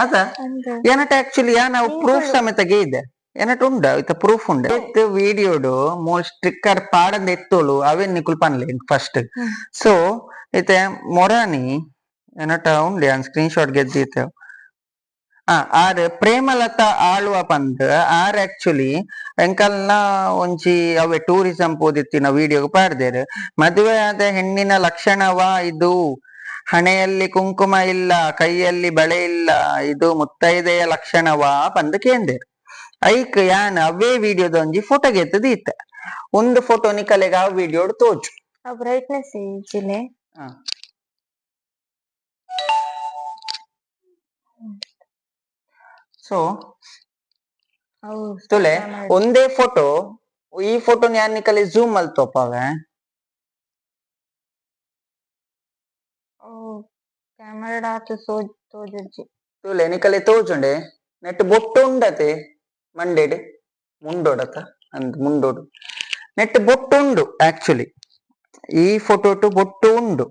ಅತ. ಏನಟ ಆಕ್ಚುಲಿ ಯಾನ್ ಅವು ಪ್ರೂಫ್ ಸಮೇತ ಇದೆ ಏನಟ ಉಂಡ ಇತ್ತ ಪ್ರೂಫ್ ಉಂಡ. ಇತ್ತು ವಿಡಿಯೋಡು ಮೋಲ್ ಸ್ಟಿಕ್ಕರ್ ಪಾಡಂದ ಎತ್ತೋಳು ಅವೇನ್ ನಿಕುಲ್ ಪನ್ಲೆ ಫಸ್ಟ್. ಸೊ ಇತ್ತೆ ಮೊರಾನಿ ಏನಟ ಉಂಡೆ ಯಾನ್ ಸ್ಕ್ರೀನ್ ಶಾಟ್ ಗೆದ್ದಿತ್ತೆ. ಆರ್ ಪ್ರೇಮಲತಾ ಆಳುವ ಪಂದ್ ಆರ್ ಆಕ್ಚುಲಿ ಎಂಕಲ್ನ ಒಂಜಿ ಅವೆ ಟೂರಿಸಂ ಪೋದಿತ್ತಿನ ವಿಡಿಯೋಗ್ ಪಾಡ್ದೇರ್. ಮದುವೆ ಆದ ಹೆಣ್ಣಿನ ಲಕ್ಷಣವಾ ಇದು, ಹಣೆಯಲ್ಲಿ ಕುಂಕುಮ ಇಲ್ಲ, ಕೈಯಲ್ಲಿ ಬಳೆ ಇಲ್ಲ, ಇದು ಮುತ್ತೈದೆಯ ಲಕ್ಷಣವಾ ಪಂದ್ ಕೇಂದೇರ್. ಐಕ್ ಯಾನ್ ಅವೇ ವಿಡಿಯೋದ ಒಂಜಿ ಫೋಟೋ ಗೆತ್ತದ ಇತ್ತ. ಒಂದು ಫೋಟೋ ನಿಕಲೆಗ್ ಆ ವಿಡಿಯೋಡ್ ತೋಜು. ಬ್ರೈಟ್ನೆಸ್ ಇಜ್ಜಿಲೆ. ಸೊ ತುಲೆ ಒಂದೇ ಫೋಟೋ, ಈ ಫೋಟೋ ಯಾನ್ ನಿಕಲೆ ಝೂಮ್ ಮಲ್ತ್ ತೋಪಾವೆ. ಕ್ಯಾಮರಾ ಆತ್ ತೋಜುಜ್ಜಿ. ತುಲೆ ನಿಕಲೆ ತೋಜುಂಡೆ ನೆಟ್ ಬೊಟ್ಟು ಉಂಡತೆ ಮಂಡೆಡ್ ಮುಂಡೋಡತ ಅಂದ್ ಮುಂಡೋಡು ನೆಟ್ ಬೊಟ್ಟು ಉಂಡು. ಆಕ್ಚುಲಿ ಈ ಫೋಟೋ ಟು ಬೊಟ್ಟು ಉಂಡು.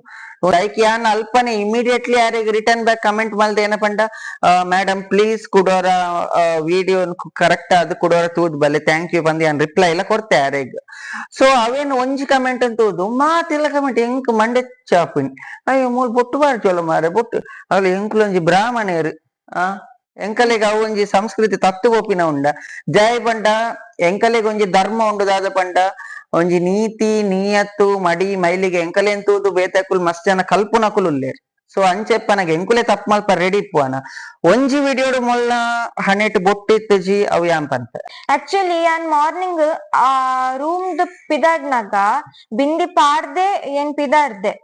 ಲೈಕ್ ಯಾನ್ ಅಲ್ಪನೆ ಇಮಿಡಿಯೇಟ್ಲಿ ಯಾರಿಗೆ return back comment ಮಲ್ದೆ ಏನ ಪಂಡ, ಮೇಡಮ್ ಪ್ಲೀಸ್ ಕುಡೋರ ವಿಡಿಯೋ ಕರೆಕ್ಟ್ ಆದ್ ಕುಡೋರ ತೂದ್ ಬಲ್ಲೆ thank you ಪಂದ್ ಯಾನ್ ರಿಪ್ಲೈ ಎಲ್ಲ ಕೊರ್ತೆ ಯಾರೆಗ್. ಸೊ ಅವೇನು ಒಂಜಿ ಕಮೆಂಟ್ ಅಂತ ತೂದು ಮಾತೆಲ್ಲ ಕಮೆಂಟ್ ಎಂಕ್ ಮಂಡೆ ಚಾಪಿನ್. ಅಯ್ಯೋ ಮೂಲು ಬೊಟ್ಟು ಬಾರ್ಚೋಲ ಮಾರೆ ಬೊಟ್ಟು ಅಲ್ಲಿ ಎಂಕುಲು ಒಂಜಿ ಬ್ರಾಹ್ಮಣೆರ್, ಆ ಎಂಕಲೆಗ್ ಅವು ಒಂಜಿ ಸಂಸ್ಕೃತಿ ತತ್ತು ಪೋಪಿನ ಉಂಡ. ಜಯ ಪಂಡ ಎಂಕಲೆಗ್ ಒಂಜಿ ಧರ್ಮ ಉಂಡು. ದಾದ ಪಂಡ ಒಂಜಿ ನೀತಿ ನಿಯತ್ತು ಮಡಿ ಮೈಲಿಗೆ ಎಂಕಲೆನ್ ತೂದು ಬೇತಕುಲು ಮಸ್ತ್ ಜನ ಕಲ್ಪುನಕುಲು ಉಲ್ಲೆರ್. ಸೊ ಅಂಚೆಪ್ಪನಗ ಎಂಕುಲೆ ತಪ್ಪು ಮಲ್ಪ ರೆಡಿ ಇಪ್ಪುವನ. ಒಂಜಿ ವಿಡಿಯೋಡು ಮೊಲ್ಲ ಹಣೆಟ್ ಬೊಟ್ಟಿತ್ತುಜಿ ಅವು ಯಾನ್ ಪನ್ಪೆ. ಆಕ್ಚುಲಿ ಯಾನ್ ಮಾರ್ನಿಂಗ್ ಆ ರೂಮ್ ದ ಪಿದಾಡ್ನಾಗ ಬಿಂದಿ ಪಾಡ್ದೆ ಏನ್ ಪಿದಾಡ್ದೆ.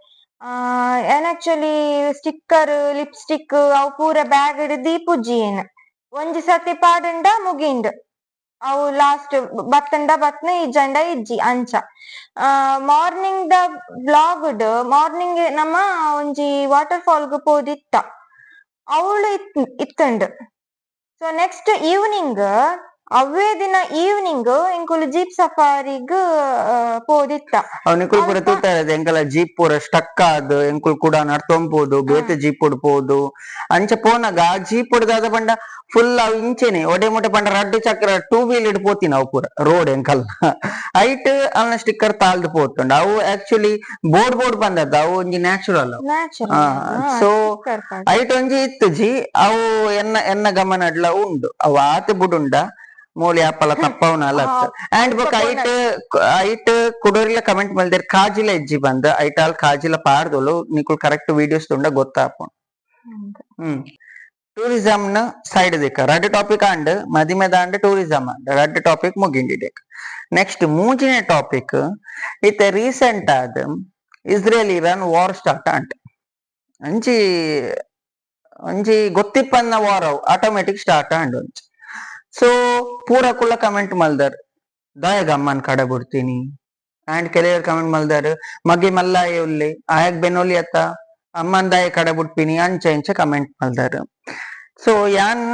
ಏನ್ actually sticker lipstick ಅವು ಪೂರ ಬ್ಯಾಗ್ ದೀಪುಜ್ಜಿ ಏನ್. ಒಂಜಿ ಸತಿ ಪಾಡುಂಡ ಮುಗಿಂಡ್. ಅವು ಲಾಸ್ಟ್ ಬತ್ತಂಡ ಬತ್ನ ಇಜ್ಜಂಡ ಇಜ್ಜಿ ಅಂಚ. Morning the vlog morning ನಮ್ಮ ಒಂಜಿ ವಾಟರ್ ಫಾಲ್ ಗ್ ಪೋದಿತ್ತ, ಅವಳು ಇತ್ತಂಡ್. So next evening ಅವೇ ದಿನ ಈವ್ನಿಂಗ್ ಎಂಕುಲು ಜೀಪ್ ಸಫಾರಿಗ್ ಪೋದಿತ್ತ. ನಿಕುಲು ಪೂರ ತೂತಾರೆ ಎಂಕಲ ಜೀಪ್ ಪೂರ ಸ್ಟಕ್ ಆದ್ ಎಂಕುಲು ಕೂಡ ನಡ್ತೊಂಪೋದು ಬೇತೆ ಜೀಪ್ ಪೋದು. ಅಂಚ ಪೋನಾಗ ಆ ಜೀಪ್ ದಾದ ಪಂಡ ಫುಲ್ ಅವು ಇಂಚೆನೆ ಒಡೆ ಮೊಟೆ ಪಂಡ ರಡ್ಡ್ ಚಕ್ರ ಟೂ ವೀಲ್ ಇಡ್ ಪೋತಿನ ಅವು ಪೂರ ರೋಡ್ ಎಂಕಲ್ ಐಟ್ ಅವನ ಸ್ಟಿಕ್ಕರ್ ತಾಳ್ದು ಪೋತುಂಡು. ಅವು actually board board ಬಂದದ್ದು, ಅವು ಒಂಜಿ ನ್ಯಾಚುರಲ್. ಸೊ ಐಟ್ ಒಂಜಿ ಇತ್ತುಜಿ ಅವು ಎನ್ನ ಎನ್ನ ಗಮನಡ್ಲ ಉಂಡು. ಅವು ಆತ್ ಬುಡುಂಡ ಮೂಲಿ ಆಪಲ ತಪ್ಪವನ ಅಲ್ಲ. ಅಂಡ್ ಬೊಕ ಐಟ್ ಐಟ್ ಕುಡೋರಿಲ ಕಮೆಂಟ್ ಮಲ್ದೇರ್ ಕಾಜಿಲ ಇಜ್ಜಿ ಬಂದ್ ಐಟ್ ಆಲ್ ಕಾಜಿಲ ಪಾಡ್ದೋಲು. ನಿಕುಲ್ ಕರೆಕ್ಟ್ ವಿಡಿಯೋಸ್ ತುಂಡ ಗೊತ್ತಾಪುಂಡು. ಟೂರಿಸಂ ನ ಸೈಡ್ ದಿಕ್ಕ ರಡ್ಡ್ ಟಾಪಿಕ್ ಆಂಡ್, ಮದಿಮೆದ and tourism and, ರಡ್ಡ್ ಟಾಪಿಕ್ ಮುಗಿಂಡಿದೆ. ನೆಕ್ಸ್ಟ್ ಮೂಜಿನೇ ಟಾಪಿಕ್, ಇತ್ತೆ ರೀಸೆಂಟ್ ಆದ್ Israel Iran war start and. ಅಂಚಿ ಒಂಜಿ ಗೊತ್ತಿಪ್ಪನ್ನ ವಾರ್ ಅವು automatic start and ಒಂಜಿ. ಸೊ ಪೂರ ಕುಲ್ಲ ಕಮೆಂಟ್ ಮಲ್ದರ್, ದಾಯಗ ಅಮ್ಮನ್ ಕಡೆ ಬಿಡ್ತೀನಿ. ಅಂಡ್ ಕೆಲವರು ಕಮೆಂಟ್ ಮಲ್ದರ್, ಮಗಿ ಮಲ್ಲಾಯ ಉಲ್ಲಿ ಆಯಾಗ್ ಬೆನೊಲಿ ಅತ್ತ, ಅಮ್ಮನ್ ದಾಯ ಕಡೆ ಬಿಡ್ತೀನಿ, ಅಂಚ ಇಂಚ ಕಮೆಂಟ್ ಮಲ್ದರ್. ಸೊ ಯಾನ್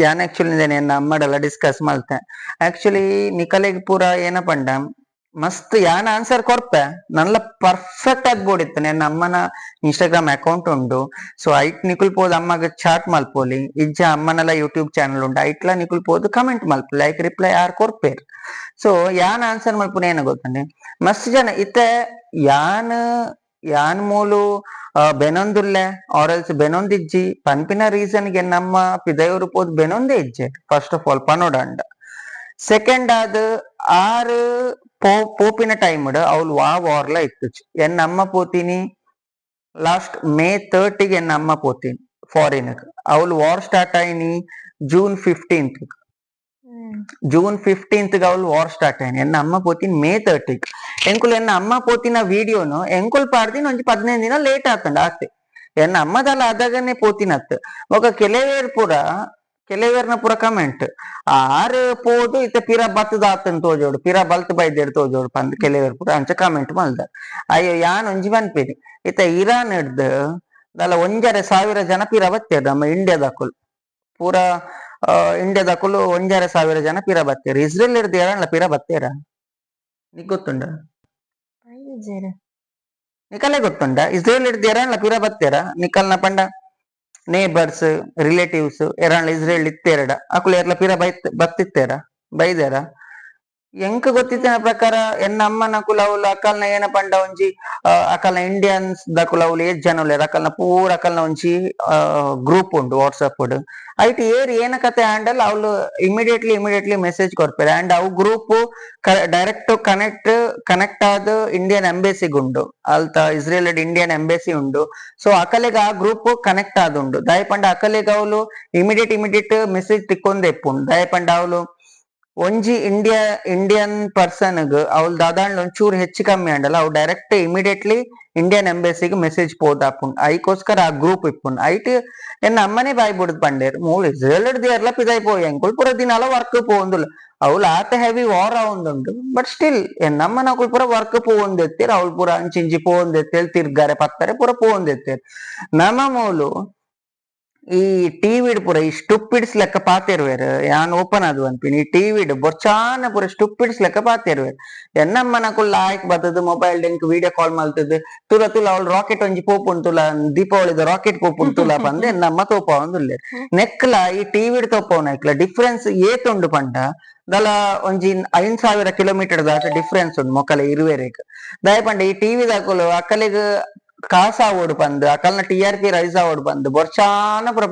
ಯಾನ್ ಆಕ್ಚುಲಿ ಎನ್ನ ಅಮ್ಮಡೆಲ್ಲ ಡಿಸ್ಕಸ್ ಮಲ್ತೆ. ಆಕ್ಚುಲಿ ನಿಕಲೆಗ್ ಪೂರ ಏನ ಪಂಡ ಮಸ್ತ್ ಯಾನ್ ಆನ್ಸರ್ ಕೊರ್ಪೆ, ನಲ್ಲ ಪರ್ಫೆಕ್ಟ್ ಆಗಿ ಬೋಡಿತ್ತು. ನನ್ನ ಅಮ್ಮನ ಇನ್ಸ್ಟಾಗ್ರಾಮ್ ಅಕೌಂಟ್ ಉಂಡು. ಸೊ ಐಟ್ ನಿಕುಲ್ ಪೋದು ಅಮ್ಮಗ ಚಾಟ್ ಮಲ್ಪೋಲಿ, ಇಜ್ಜ ಅಮ್ಮನೆಲ್ಲ ಯೂಟ್ಯೂಬ್ ಚಾನಲ್ ಉಂಡು, ಐಟ್ಲ ನಿಕುಲ್ ಪೋದು ಕಮೆಂಟ್ ಮಲ್ಪು, ಲೈಕ್ ರಿಪ್ಲೈ ಯಾರ್ ಕೊರ್ಪೇರ್. ಸೊ ಯಾನ್ ಆನ್ಸರ್ ಮಲ್ಪುನ ಏನ ಗೊತ್ತಂಡೆ, ಮಸ್ತ್ ಜನ ಇತ್ತೆ ಯಾನ್ ಯಾನ್ ಮೂಲು ಬೆನೊಂದುಲ್ಲೆ ಆರ್ ಎಲ್ಸ್ ಬೆನೊಂದಿಜ್ಜಿ ಪನ್ಪಿನ ರೀಸನ್ ಗೆ ನಮ್ಮ ಪಿದಯೂರು ಪೋದು ಬೆನೊಂದೇ ಇಜ್ಜೆ, first of all ಪನೋಡಂಡ. Second ಆದ್ ಆರು ಪೋಪಿನ ಟೈಮ್ ಅವ್ಲು ವಾ ವಾರ್ಲ ಇತ್ತು. ಎನ್ನ ಅಮ್ಮ ಪೋತೀನಿ ಲಾಸ್ಟ್ ಮೇ 30ಗೆ, ಎನ್ನ ಅಮ್ಮ ಪೋತೀನಿ ಫಾರಿನ್. ಅವ್ಲು ವಾರ್ ಸ್ಟಾರ್ಟ್ ಆಯ್ನಿ ಜೂನ್ 15. ಜೂನ್ 15 ಅವ್ಲು ವಾರ್ ಸ್ಟಾರ್ಟ್ ಆಯ್ನಿ, ಎನ್ನ ಅಮ್ಮ ಪೋತೀನಿ ಮೇ 30. ಎಂಕುಲು ಎನ್ನ ಅಮ್ಮ ಪೋತಿನ ವಿಡಿಯೋನು ಎಂಕುಲ್ ಪಾಡ್ದಿನ ಒಂಜಿ 15 ದಿನ ಲೇಟ್ ಆತಂಡ ಆತೆ. ಎನ್ನ ಅಮ್ಮದಲ್ಲ ಅದಾಗನೆ ಪೋತಿನತ್. ఒక ಕೆಲವೇರ್ ಪೂರ ಕೆಲವೇರ್ನ ಪೂರ ಕಮೆಂಟ್, ಆರು ಪೋದು ಇತ್ತೆ ಪಿರ ಬತ್ತದ ಆತನ್ ತೋಜೋಡು, ಪಿರ ಬಲ್ತ್ ಬೈದೇಡ್ ತೋಜೋಡು ಪಂದ್ ಕೆಲವೇರ್ ಪೂರ ಅಂಚ ಕಮೆಂಟ್ ಮಲ್ದ. ಅಯ್ಯೋ, ಯಾನ್ ಒಂಜಿ ಪನ್ಪೇನಿ, ಇತ್ತೆ ಇರಾನ್ ಹಿಡ್ದು ದಲ 1,500 ಜನ ಪಿರ ಬತ್ತೇರ್. ನಮ್ಮ ಇಂಡಿಯಾದಕುಲು ಪೂರ, ಇಂಡಿಯಾದಕುಲು 1,500 ಜನ ಪಿರ ಬತ್ತೇರ್. ಇಸ್ರೇಲ್ ಹಿಡ್ದು ಏರಲ್ಲ ಪಿರ ಬತ್ತೇರ? ನಿಕ್ ಗೊತ್ತುಂಡ? ನಿಕಲೆ ಗೊತ್ತುಂಡ? ಇಸ್ರೇಲ್ ಹಿಡ್ದು ಏರಲ್ಲ ಪಿರ ಬತ್ತೇರ? ನಿಕಲ್ನ ಪಂಡ ನೇಬರ್ಸ್, ರಿಲೇಟಿವ್ಸ್ ಎರಾಂಡ್ಲ ಇಸ್ರೇಲ್ ಇತ್ತೇರಡ ಅಕುಲು ಏರ್ಲ ಪಿರ ಬೈತ್ ಬತ್ತಿತ್ತೇರ ಬೈದೇರ? ಎಂಕ್ ಗೊತ್ತಿತ್ತಿನ ಪ್ರಕಾರ ಎನ್ನ ಅಮ್ಮನ ಕುಲ ಅವ್ಲು ಅಕಲ್ನ ಏನ ಪಂಡ ಒಂಜಿ ಅಕಲ್ನ ಇಂಡಿಯನ್ಸ್ ದಕುಲ ಅವ್ಲು ಏತ್ ಜನ ಉಲ್ಲೆರ್, ಅಕಲ್ನ ಪೂರ ಅಕಲ್ನ ಒಂಜಿ ಗ್ರೂಪ್ ಉಂಡು ವಾಟ್ಸಪ್ ಐಟ್. ಏರ್ ಏನ ಕತೆ ಹ್ಯಾಂಡಲ್ ಅವ್ಲು immediately immediately message ಕೊರ್ಪೆರ್. And ಅವು group direct connect connect ಆದ್ ಇಂಡಿಯನ್ ಎಂಬೆಸಿಗ್ ಉಂಡು. ಅಲ್ತ Israel Indian embassy ಉಂಡು. ಸೊ ಅಕಲೆಗ್ ಆ ಗ್ರೂಪ್ ಕನೆಕ್ಟ್ ಆದುಂಡು. ದಾಯ ಪಂಡ ಅಕಲೆಗ್ ಅವ್ಲು immediate immediate message ತಿಕ್ಕೊಂದೇ ಇಪ್ಪುಂಡು. ದಾಯ ಪಂಡ ಅವ್ಲು ಒಂಜಿ ಇಂಡಿಯನ್ ಪರ್ಸನ್ ಅವ್ಲು ದಾದಾಂಡ್ಲ ಒಂಚೂರು ಹೆಚ್ಚು ಕಮ್ಮಿ ಆಂಡಲ ಅವು direct immediately Indian ಎಂಬೆಸಿಗ್ message ಪೋದಾಪುಂಡು. ಐಕೋಸ್ಕರ ಆ ಗ್ರೂಪ್ ಇಪ್ಪುಂಡು. ಐಟ್ ಎನ್ನ ಅಮ್ಮನೇ ಬಾಯ್ ಬುಡ್ದು ಪಂಡೇರ್, ಮೂಲು ಇಸ್ರೇಲ್ ದೇರ್ಲ ಪಿದಾಯ್ ಪೋಯಿ, ಎಂಕುಲು ಪೂರ ದಿನಾಲ ವರ್ಕ್ ಪೋವೊಂದುಲ್ಲ. ಅವ್ಲು ಆತ ಹೆವಿ ವಾರ್ ಆವೊಂದುಂಡು, ಬಟ್ ಸ್ಟಿಲ್ ಎನ್ನಮ್ಮನ ಅಕುಲು ಪೂರ ವರ್ಕ್ ಪೋವೊಂದೆತ್ತೇರ್. ಅವ್ಲು ಪೂರ ಅಂಚಿಂಚಿ ಪೋವೊಂದೆತ್ತೇರ್, ತಿರ್ಗಾರೆ ಪತ್ತರೆ ಪೂರ ಪೋವೊಂದೆತ್ತೇರ್. ನಮ ಮೂಲು ಈ ಟಿವಿಡ್ ಪೂರ ಈ ಸ್ಟುಪಿಡ್ಸ್ ಲೆಕ್ಕ ಪಾತೆರ್ವೆರ್. ಯಾನ್ ಓಪನ್ ಅದು ಅನ್ಪಿನಿ, ಈ ಟಿವಿಡ್ ಬೊರ್ಚಾನ ಪೂರ ಸ್ಟುಪಿಡ್ಸ್ ಲೆಕ್ಕ ಪಾತೆರ್ವೆರ್. ಎನ್ನಮ್ಮನಕುಲು ಲಾಯ್ಕ್ ಬತ್ತದು ಮೊಬೈಲ್ ಎಂಕ್ ವಿಡಿಯೋ ಕಾಲ್ ಮಲ್ತದು, ತುಲ ತುಲ ಅವ್ಳು ರಾಕೆಟ್ ಒಂಜಿ ಪೋಪುಂಡು ತುಲ, ದೀಪಾವಳಿದ ರಾಕೆಟ್ ಪೋಪುಂಡು ತುಲ ಪಂದ್ ಎನ್ನಮ್ಮ ತೋಪಾವೊಂದುಲ್ಲೆರ್. ನೆಕ್ಲ ಈ ಟಿವಿಡ್ ತೋಪವನ ಐಕ್ಲ ಡಿಫ್ರೆನ್ಸ್ ಏತುಂಡು ಪಂಡ ದಲ ಒಂಜಿ 5000 ಕಿಲೋಮೀಟರ್ ದಾಟ ಡಿಫ್ರೆನ್ಸ್ ಉಂಡು ಮೊಕಲೆ ಇರುವೆರೆಗ್. ದಾಯ ಪಂಡ ಈ ಟಿವಿ ದಕುಲು ಅಕಲೆಗ್ ಕಾಸ ಆವೊಡು ಪಂದ್, ಅಕಲ್ನ TRP rice ಆವೊಡು ಪಂದ್ ಬೊರ್ಚಾನ ಪುರ.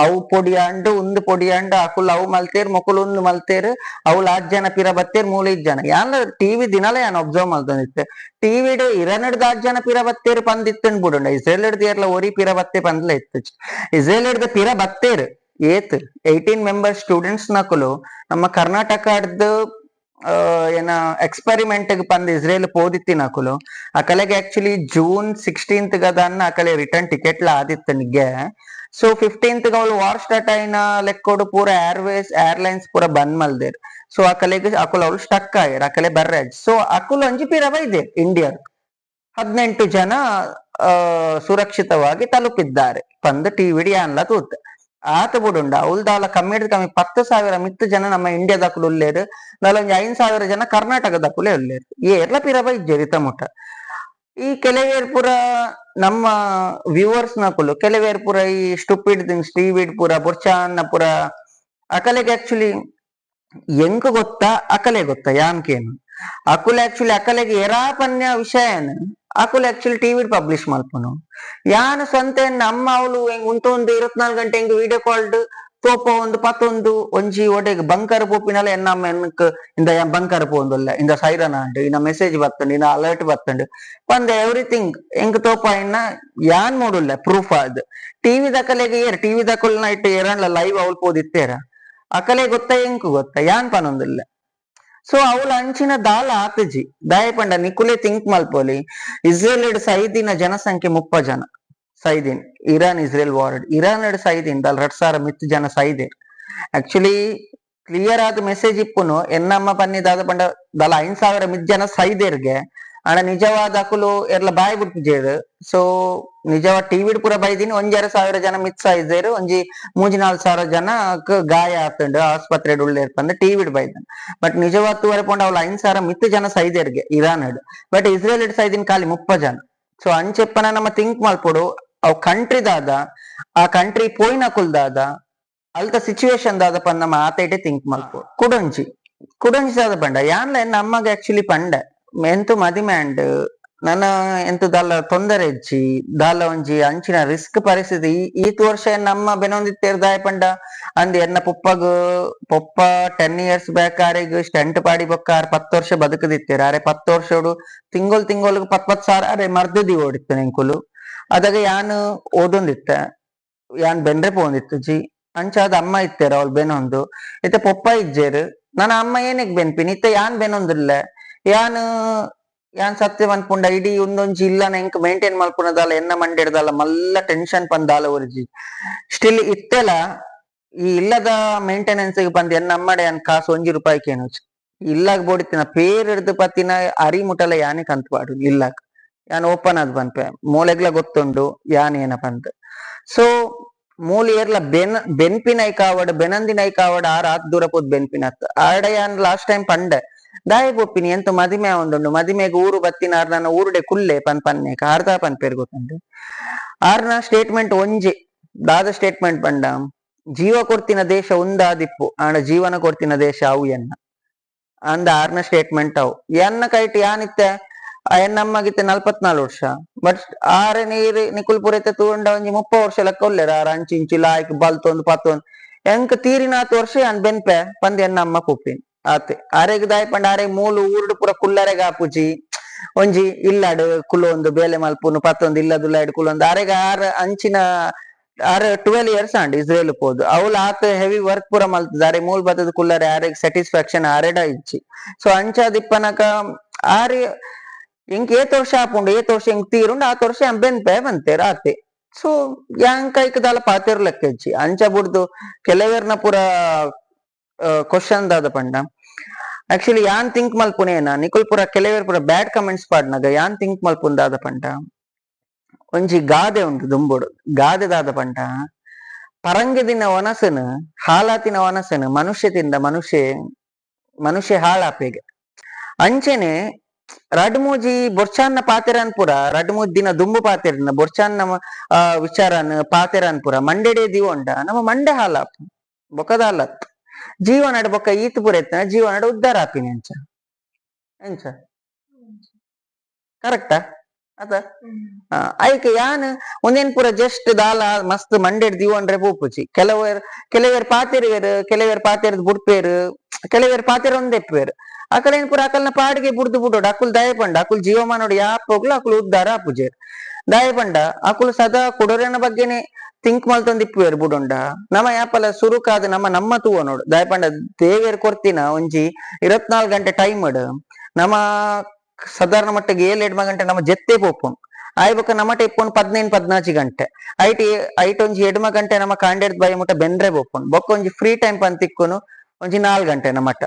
ಅವು ಪೊಡಿ ಅಂಡು ಉಂದು ಪೊಡಿ ಅಂಡು, ಅಕುಲು ಅವು ಮಲ್ತೇರ್, ಮೊಕುಲು ಉಂದು ಮಲ್ತೇರ್, ಅವ್ಲು ಆಜ್ ಜನ ಪಿರ ಬತ್ತೇರ್, ಮೂಲ ಇಜ್ ಜನ. ಯಾನ್ಲ ಟಿವಿ ದಿನಲ ಯಾನ್ ಅಬ್ಸರ್ವ್ ಮಲ್ತೊಂದಿತ್ತೆ, ಟಿವಿಡ್ ಇರನಡ್ದ್ ಆಜ್ ಜನ ಪಿರ ಬತ್ತೇರ್ ಪಂದ್ ಇತ್ತುಂಡ್ ಬುಡುಂಡ, ಇಸ್ರೇಲ್ ಹಿಡ್ದು ಏರ್ಲ ಒರಿ ಪಿರ ಬತ್ತೆ ಪಂದ್ಲ ಇತ್ತು. ಇಸ್ರೇಲ್ ಹಿಡ್ದು ಪಿರ ಬತ್ತೇರ್ ಏತ್ 18 ಮೆಂಬರ್ ಸ್ಟೂಡೆಂಟ್ಸ್ ನಕುಲು ನಮ್ಮ ಕರ್ನಾಟಕಡ್ದು ಏನ ಎಕ್ಸ್ಪೆರಿಮೆಂಟ್ ಪಂದ್ ಇಸ್ರೇಲ್ ಪೋದಿತ್ತಿನಕುಲು. ಅಕಲೆಗೆ ಆಕ್ಚುಲಿ ಜೂನ್ 16th ಗದನ್ನ ಅಕಲೆ ರಿಟರ್ನ್ ಟಿಕೆಟ್ ಲ ಆದಿತ್ತು ನಿಗ್ಗೆ. ಸೊ 15th ಅವ್ಲು ವಾರ್ ಸ್ಟಾರ್ಟ್ ಆಯಿನ ಲೆಕ್ಕೋಡು ಪೂರ ಏರ್ವೇಸ್ ಏರ್ಲೈನ್ಸ್ ಪೂರ ಬಂದ್ ಮಲ್ದೇರ್. ಸೊ ಅಕಲೆಗ್ ಅಕುಲು ಅವ್ಲು ಸ್ಟಕ್ ಆಯೆರ್, ಅಕಲೆ ಬರ್ರೆ. ಸೊ ಅಕುಲು ಒಂಜಿ ಪಿರ ಬೈದೇರ್ ಇಂಡಿಯಾ. 18 ಜನ ಸುರಕ್ಷಿತವಾಗಿ ತಲುಪಿದ್ದಾರೆ ಪಂದ್ ಟಿವಿಡಿ ಅನ್ಲ ತೂತ್. ಆತ ಬುಡುಂಡ ಅವ್ಲ್ದಾಲ ಕಮ್ಮಿ ಕಮ್ಮಿ 10,000 ಮಿತ್ತು ಜನ ನಮ್ಮ ಇಂಡಿಯಾದಕುಲು ಉಲ್ಲೇರ್, ದಾಲ ಒಂಜಿ 5,000 ಜನ ಕರ್ನಾಟಕದಕುಲೇ ಉಲ್ಲೇರ್. ಏರ್ಲ ಪಿರ ಬೈಜೆರ್ ಇತ್ತ ಮುಟ್ಟ. ಈ ಕೆಲವೇರ್ ಪೂರ ನಮ್ಮ ವ್ಯೂವರ್ಸ್ ನಕುಲು ಕೆಲವೇರ್ ಪೂರ ಈ ಸ್ಟುಪಿಡ್ ಥಿಂಗ್ಸ್ ಟಿವಿಡ್ ಪೂರ ಬೊರ್ಚಾನ್ನ ಪೂರ ಅಕಲೆಗೆ ಆಕ್ಚುಲಿ ಎಂಕ್ ಗೊತ್ತಾ, ಅಕಲೆ ಗೊತ್ತಾ ಯಾನ್ಕೇನು. ಅಕುಲು ಆಕ್ಚುಲಿ ಅಕಲೆಗೆ ಎರಾ ಪನ್ಯ ವಿಷಯನ ಅಕುಲು actually TV publish ಮಲ್ಪುನು. ಯಾನ್ ಸ್ವಂತ ನಮ್ಮ ಅವಳು ಉಂತೊಂದು 24 ಗಂಟೆ ಹೆಂಗ್ ವಿಡಿಯೋ ಕಾಲ್ಡ್ ತೋಪ ಒಂದು ಪತ್ತೊಂದು ಒಂಜಿ ಒಡೆಗ್ ಬಂಕರ್ ಪೋಪಿನಲ ಎನ್ನಮ್ಮ ಎನ್ಕ್ ಇಂದ ಬಂಕರ್ ಪೋಂದುಲ್ಲ, ಇಂದ ಸೈರನ್ ಆಂಡ್, ಇನ್ನ ಮೆಸೇಜ್ ಬತ್ತಂಡು, ಇನ್ನ ಅಲರ್ಟ್ ಬತ್ತಂಡು ಪಂದ ಎವ್ರಿಥಿಂಗ್ ಎಂಕ್ ತೋಪ ಇನ್ನ ಯಾನ್ ಮೂಡುಲ್ಲ ಪ್ರೂಫ್ ಆದ್. ಟಿವಿ ದಕಲೆಗ್ ಏರ್ ಟಿವಿ ದಕಲ್ನ ಇಟ್ಟು ಏರನ್ಲ ಲೈವ್ ಅವಲ್ ಪೋದಿತ್ತೇರ ಅಕಲೆ ಗೊತ್ತ ಎಂಕ್ ಗೊತ್ತ ಯಾನ್ ಪನೊಂದಿಲ್ಲ. ಸೊ ಅವಳ ಅಂಚಿನ ದಾಲ ಆತಜಿ ದಾಯ ಪಂಡ ನಿಕುಲೆ ಥಿಂಕ್ ಮಲ್ಪೊಲಿ. ಇಸ್ರೇಲ್ ಸೈದಿನ ಜನಸಂಖ್ಯೆ 30 ಜನ ಸೈದಿನ್, ಇರಾನ್ ಇಸ್ರೇಲ್ ವಾರ್ ಇರಾನ್ ಸೈದಿನ್ ದಾಲ್ 2000 ಮಿತ್ ಜನ ಸೈದೆ. ಆಕ್ಚುಲಿ ಕ್ಲಿಯರ್ ಆದ ಮೆಸೇಜ್ ಇಪ್ಪುನು ಎನ್ನಮ್ಮ ಪನ್ನಿ ದಾದ ಪಂಡ ದಾಲ 5000 ಮಿತ್ ಜನ ಸೈದೇರ್ಗೆ ಆಂಡ ನಿಜವಾದ ಅಕುಲು ಎರ್ಲ ಬಾಯ್ ಬಿಡ್ತಿಜೇರು. ಸೊ ನಿಜವಾದ ಟಿವಿ ಪೂರ ಬೈದಿನಿ 1500 ಜನ ಮಿತ್ ಸೈದೇರು, ಒಂಜಿ 3-4 ಸಾವಿರ ಜನ ಗಾಯ ಆತಂಡು ಆಸ್ಪತ್ರೆ ಉಳ್ಳೇರ್ ಪಂದ್ ಟಿವಿ ಬೈದನ್. ಬಟ್ ನಿಜವಾದ ತೂವರೆ ಪೋಂಡ ಅವಳು 5000 ಮಿತ್ ಜನ ಸೈದೇರ್ಗೆ ಇರಾನ್, ಬಟ್ ಇಸ್ರೇಲ್ ಸೈದಿನ ಖಾಲಿ 30 ಜನ. ಸೊ ಅಂಚೆಪ್ಪನ ನಮ್ಮ ಥಿಂಕ್ ಮಲ್ಪೊಡು, ಅವ್ ಕಂಟ್ರಿ ದಾದ, ಆ ಕಂಟ್ರಿ ಪೋಯಿನ ದಾದ, ಅಲ್ತ ಸಿಚುವೇಶನ್ ದಾದ ಪಂದ್ ನಮ್ಮ ಆತೈಟೆ ಥಿಂಕ್ ಮಲ್ಪೊಡು. ಕುಡೊಂಜಿ ಕುಡೊಂಜಿ ದಾದ ಪಂಡ ಯಾನ್ಲ ನಮ್ಮಗ ಆಕ್ಚುಲಿ ಪಂಡ ಎಂತು ಮದಿಮೆ ಅಂಡ್ ನನ್ನ ಎಂತು ದಾಲ ತೊಂದರೆ ಇಜ್ಜಿ ದಾಲ ಒಂಜಿ ಅಂಚಿನ ರಿಸ್ಕ್ ಪರಿಸ್ಥಿತಿ. ಈತ್ ವರ್ಷ ನಮ್ಮ ಬೆನೊಂದಿತ್ತೇರ್ ದಾಯ ಪಂಡ ಅಂದ್ ಎನ್ನ ಪೊಪ್ಪಗ್ ಪೊಪ್ಪ 10 ಇಯರ್ಸ್ ಬ್ಯಾಕ್ ಆರೆಗ್ ಸ್ಟಂಟ್ ಪಾಡಿ ಬೊಕ್ಕ ಆರ್ 10 ವರ್ಷ ಬದುಕದಿತ್ತೇರ್. ಆರೆ 10 ವರ್ಷೋಡು ತಿಂಗೊಲ್ ತಿಂಗೊಲ್ಗ್ 10-10 ಸಾವಿರ ಅರೆ ಮರ್ದದಿ ಓಡಿತ್ತು ಎಂಕುಲು. ಅದಾಗ ಯಾನ್ ಓದೊಂದಿತ್ತ, ಯಾನ್ ಬೆಂದ್ರೆ ಪೋಂದಿತ್ತು ಜಿ ಅಂಚಾದ ಅಮ್ಮ ಇತ್ತೇರ ಅವಳು ಬೆನೊಂದು ಇತ್ತೆ ಪೊಪ್ಪ ಇಜ್ಜೇರು. ನನ್ನ ಅಮ್ಮ ಏನಕ್ ಬೆನ್ಪಿನಿ ಇತ್ತೆ ಯಾನ್ ಬೆನೊಂದಿಲ್ಲ, ಯಾನ್ ಯಾನ್ ಸತ್ಯ ಪನ್ಪುಂಡ ಇಡೀ ಒಂದೊಂಜಿ ಇಲ್ಲನ ಎಂಕ್ ಮೇಂಟೈನ್ ಮಲ್ಪುನದಾಲ ಎನ್ನ ಮಂಡೆಡ್ದಲ್ಲ ಮಲ್ಲ ಟೆನ್ಷನ್ ಪಂದಾಲ ಒರಿಜಿ. ಸ್ಟಿಲ್ ಇತ್ತೆಲ ಈ ಇಲ್ಲದ ಮೇಂಟೆನೆನ್ಸ್ ಪಂದ್ ಎನ್ನ ಅಮ್ಮಡೆ ಯಾನ್ ಕಾಸು 1 ರೂಪಾಯಿ ಕೇನುಚ್ ಇಲ್ಲಾಗ ಬೋಡಿತ್ತಿನ ಪೇರ್ ಹಿಡ್ದು ಪತ್ತಿನ ಅರಿ ಮುಟಲ ಯಾನೆ ಕಂತ್ ಪಾಡು ಇಲ್ಲಾಗ ಯಾನ್ ಓಪನ್ ಆದ್ ಪನ್ಪೆ ಮೂಲೆಗ್ಲ ಗೊತ್ತುಂಡು ಯಾನ್ ಏನ ಪಂದ್. ಸೊ ಮೂಲ ಏರ್ಲ ಬೆನ್ಪಿನೈ ಕಾವಡ್ ಬೆನಂದಿನೈ ಕಾವಡ್ ಆರ್ ಆತ್ ದೂರ ಪೋದ್ ಬೆನ್ಪಿನತ್ ಆಡ ಯಾನ್ ಲಾಸ್ಟ್ ಟೈಮ್ ಪಂಡೆ ದಾಯ ಪೊಪ್ಪಿನಿ ಎಂತ ಮದಿಮೆ ಒಂದುಂಡು ಮದಿಮೆಗ್ ಊರು ಬತ್ತಿನಾರ್ ನನ್ನ ಊರುಡೆ ಕುಲ್ಲೆ ಪನ್ ಪನ್ನೆ ಆರ್ದ ಪನ್ಪೇರ್ ಗೊತ್ತುಂಡು. ಆರ್ನ ಸ್ಟೇಟ್ಮೆಂಟ್ ಒಂಜಿ ದಾದ ಸ್ಟೇಟ್ಮೆಂಟ್ ಪಂಡ ಜೀವ ಕೊಡ್ತಿನ ದೇಶ ಒಂದಾದಿಪ್ಪು ಆಂಡ ಜೀವನ ಕೊಡ್ತಿನ ದೇಶ ಅವು ಎನ್ನ ಅಂದ ಆರ್ನ ಸ್ಟೇಟ್ಮೆಂಟ್ ಅವು. ಎನ್ನ ಕೈಟ್ ಯಾನಿತ್ತೆ ಎನ್ನಮ್ಮಗಿತ್ತೆ 44 ವರ್ಷ ಬಟ್ ಆರೆ ನೀರು ನಿಕುಲ್ ಪುರೈತೆ ತೂಂಡ ಒಂಜಿ 30 ವರ್ಷ ಲೆಕ್ಕ ಉಲ್ಲೇರ ಆರ್ ಅಂಚಿ ಇಂಚಿ ಲಾಯ್ಕ್ ಬಲ್ತೊಂದು ಪತ್ತೊಂದು ಎಂಕ್ ತೀರಿನಾತ್ ವರ್ಷ ಯಾನ್ ಬೆನ್ಪೆ ಪಂದ್ ಎನ್ನಮ್ಮ ಪುಪ್ಪಿನ್ ಆತೆ. ಆರೆಗ್ ದಾಯ ಪಂಡ ಆರೆ ಮೂಲು ಊರುಡು ಪೂರ ಕುಲ್ಲರೆಗ್ ಆಪುಜಿ ಒಂಜಿ ಇಲ್ಲಾಡು ಕುಲ್ಲೊಂದು ಬೇಲೆ ಮಲ್ಪುನು ಪತ್ತೊಂದು ಇಲ್ಲದುಲ್ಲಾಡ್ ಕುಲ್ಲೊಂದು ಆರೆಗ್ ಆರ್ ಅಂಚಿನ ಆರ್ 12 ಇಯರ್ಸ್ and Israel ಪೋದು ಅವ್ಲ ಆತ ಹೆವಿ ವರ್ಕ್ ಪೂರ ಮಲ್ತದ ಆರೆ ಮೂಲ್ ಬತ್ತದ ಕುಲ್ಲರೆ ಆರೆಗ್ ಸ್ಯಾಟಿಸ್ಫ್ಯಾಕ್ಷನ್ ಆರೆಡ ಇಜ್ಜಿ. ಸೊ ಅಂಚಾದಿಪ್ಪನಕ ಆರೆ ಎಂಕ್ ಏತ್ ವರ್ಷ ಆಪುಂಡು ಏತ್ ವರ್ಷ ಎಂಕ್ ತೀರುಂಡು ಆತ್ ವರ್ಷ ಯಾನ್ ಬೆನ್ಪೆ ಬಂತೇರ್ ಆತೆ. ಸೊ ಯಾನ್ ಕೈಕ್ ದಾಲ ಪಾತೆರ್ ಲೆಕ್ಕ ಇಜ್ಜಿ. ಅಂಚ ಬುಡ್ದು ಕೆಲವೆರ್ನ ಪೂರ ಕ್ವಶನ್ ದಾದ ಪಂಡ ಆಕ್ಚುಲಿ ಯಾನ್ ಥಿಂಕ್ ಮಲ್ಪುನೇನ ನಿಕುಲ್ ಪೂರ ಕೆಲವೆರ್ ಪೂರ ಬ್ಯಾಡ್ ಕಮೆಂಟ್ಸ್ ಪಾಡ್ನಗ ಯಾನ್ ಥಿಂಕ್ ಮಲ್ಪುನ್ ದಾದ ಪಂಡ ಒಂಜಿ ಗಾದೆ ಉಂಟು ದುಂಬುಡು ಗಾದೆ ದಾದ ಪಂಡ ಪರಂಗಿ ವನಸನ್ ಹಾಲಾತಿನ ವನಸನ್ ಮನುಷ್ಯ ತಿಂದ ಮನುಷ್ಯ ಮನುಷ್ಯ ಹಾಳಾಪೆಗೆ. ಅಂಚೆನೆ ರಡ್ಡ್ ಮೂಜಿ ಬೊರ್ಚಾನ್ನ ಪಾತೆರನ್ ಪೂರ ರಡ್ಡ್ ಮೂಜಿ ದಿನ ದುಂಬು ಪಾತೆರನ ಬೊರ್ಚಾನ್ನ ವಿಚಾರನ್ ಪಾತೆರನ್ ಪೂರ ಮಂಡೆಡೆ ದಿವೊಂಡ ನಮ್ಮ ಮಂಡೆ ಹಾಲಾಪ್ ಬೊಕದಾಲತ್ ಜೀವನಡ್ ಬೊಕ್ಕ ಈತ್ ಪೂರ ಎತ್ತನ ಜೀವನಡ್ ಉದ್ದಾರ ಆಪಿನಿ ಅಂಚ ಅಂಚ ಕರೆಕ್ಟಾ ಅತ? ಐಕ್ ಯಾನ್ ಒಂದೇನ್ ಪೂರ ಜಸ್ಟ್ ದಾಲ ಮಸ್ತ್ ಮಂಡೆಡ್ ದಿವೊಂಡ್ರೆ ಪೋಪುಜಿ. ಕೆಲವೇರ್ ಕೆಲವೇರ್ ಪಾತೆರುವೆರ್, ಕೆಲವೇರ್ ಪಾತೆರ್ದ್ ಬುಡ್ಪೇರ್, ಕೆಲವೇರ್ ಪಾತೆರೊಂದೆಪ್ಪುವೆರ್. ಅಕಲೇನ್ ಪೂರ ಅಕಲ್ನ ಪಾಡಿಗೆ ಬುಡ್ದು ಬುಡೋಡು. ಅಕುಲ್ ದಯ ಪಂಡ ಅಕುಲ್ ಜೀವಮಾನೋಡು ಯಾಪೋಗ್ಲ ಅಕುಲು ಉದ್ದಾರ ಆಪುಜೆರ್. ದಯ ಪಂಡ ಅಕುಲು ಸದಾ ಕುಡೋರೆನ ಬಗ್ಗೆನೆ ಥಿಂಕ್ ಮಲ್ತೊಂದಿಪ್ಪುವೆರ್ ಬುಡುಂಡ. ನಮ ಯಾಪಲ ಸುರುಕಾದ್ ನಮ್ಮ ನಮ್ಮ ತೂವ ನೋಡು. ದಯ ಪಂಡ ದೇವೆರ್ ಕೊರ್ತಿನ ಒಂಜಿ 24 ಗಂಟೆ ಟೈಮ್ ನಮ ಸಾಧಾರಣ ಮಟ್ಟಿಗೆ 7 ಗಂಟೆ ನಮ್ಮ ಜೆತ್ತೆ ಪೋಪುಂಡು. ಆಯ್ ಬೊಕ್ಕ ನಮಟ ಇಪ್ಪುಂಡು 15-14 ಗಂಟೆ ಐಟ್ ಐಟ್ ಒಂಜಿ ಎಡ್ಮ ಗಂಟೆ ನಮ್ಮ ಕಾಂಡೆಡ್ ಬಾಯಿ ಮುಟ್ಟ ಬೆಂದ್ರೆ ಪೋಪುಂಡು. ಬೊಕ್ಕ ಒಂಜಿ ಫ್ರೀ ಟೈಮ್ ಪಂದ್ ತಿಕ್ಕುನು ಒಂಜಿ 4 ಗಂಟೆ ನಮಟ.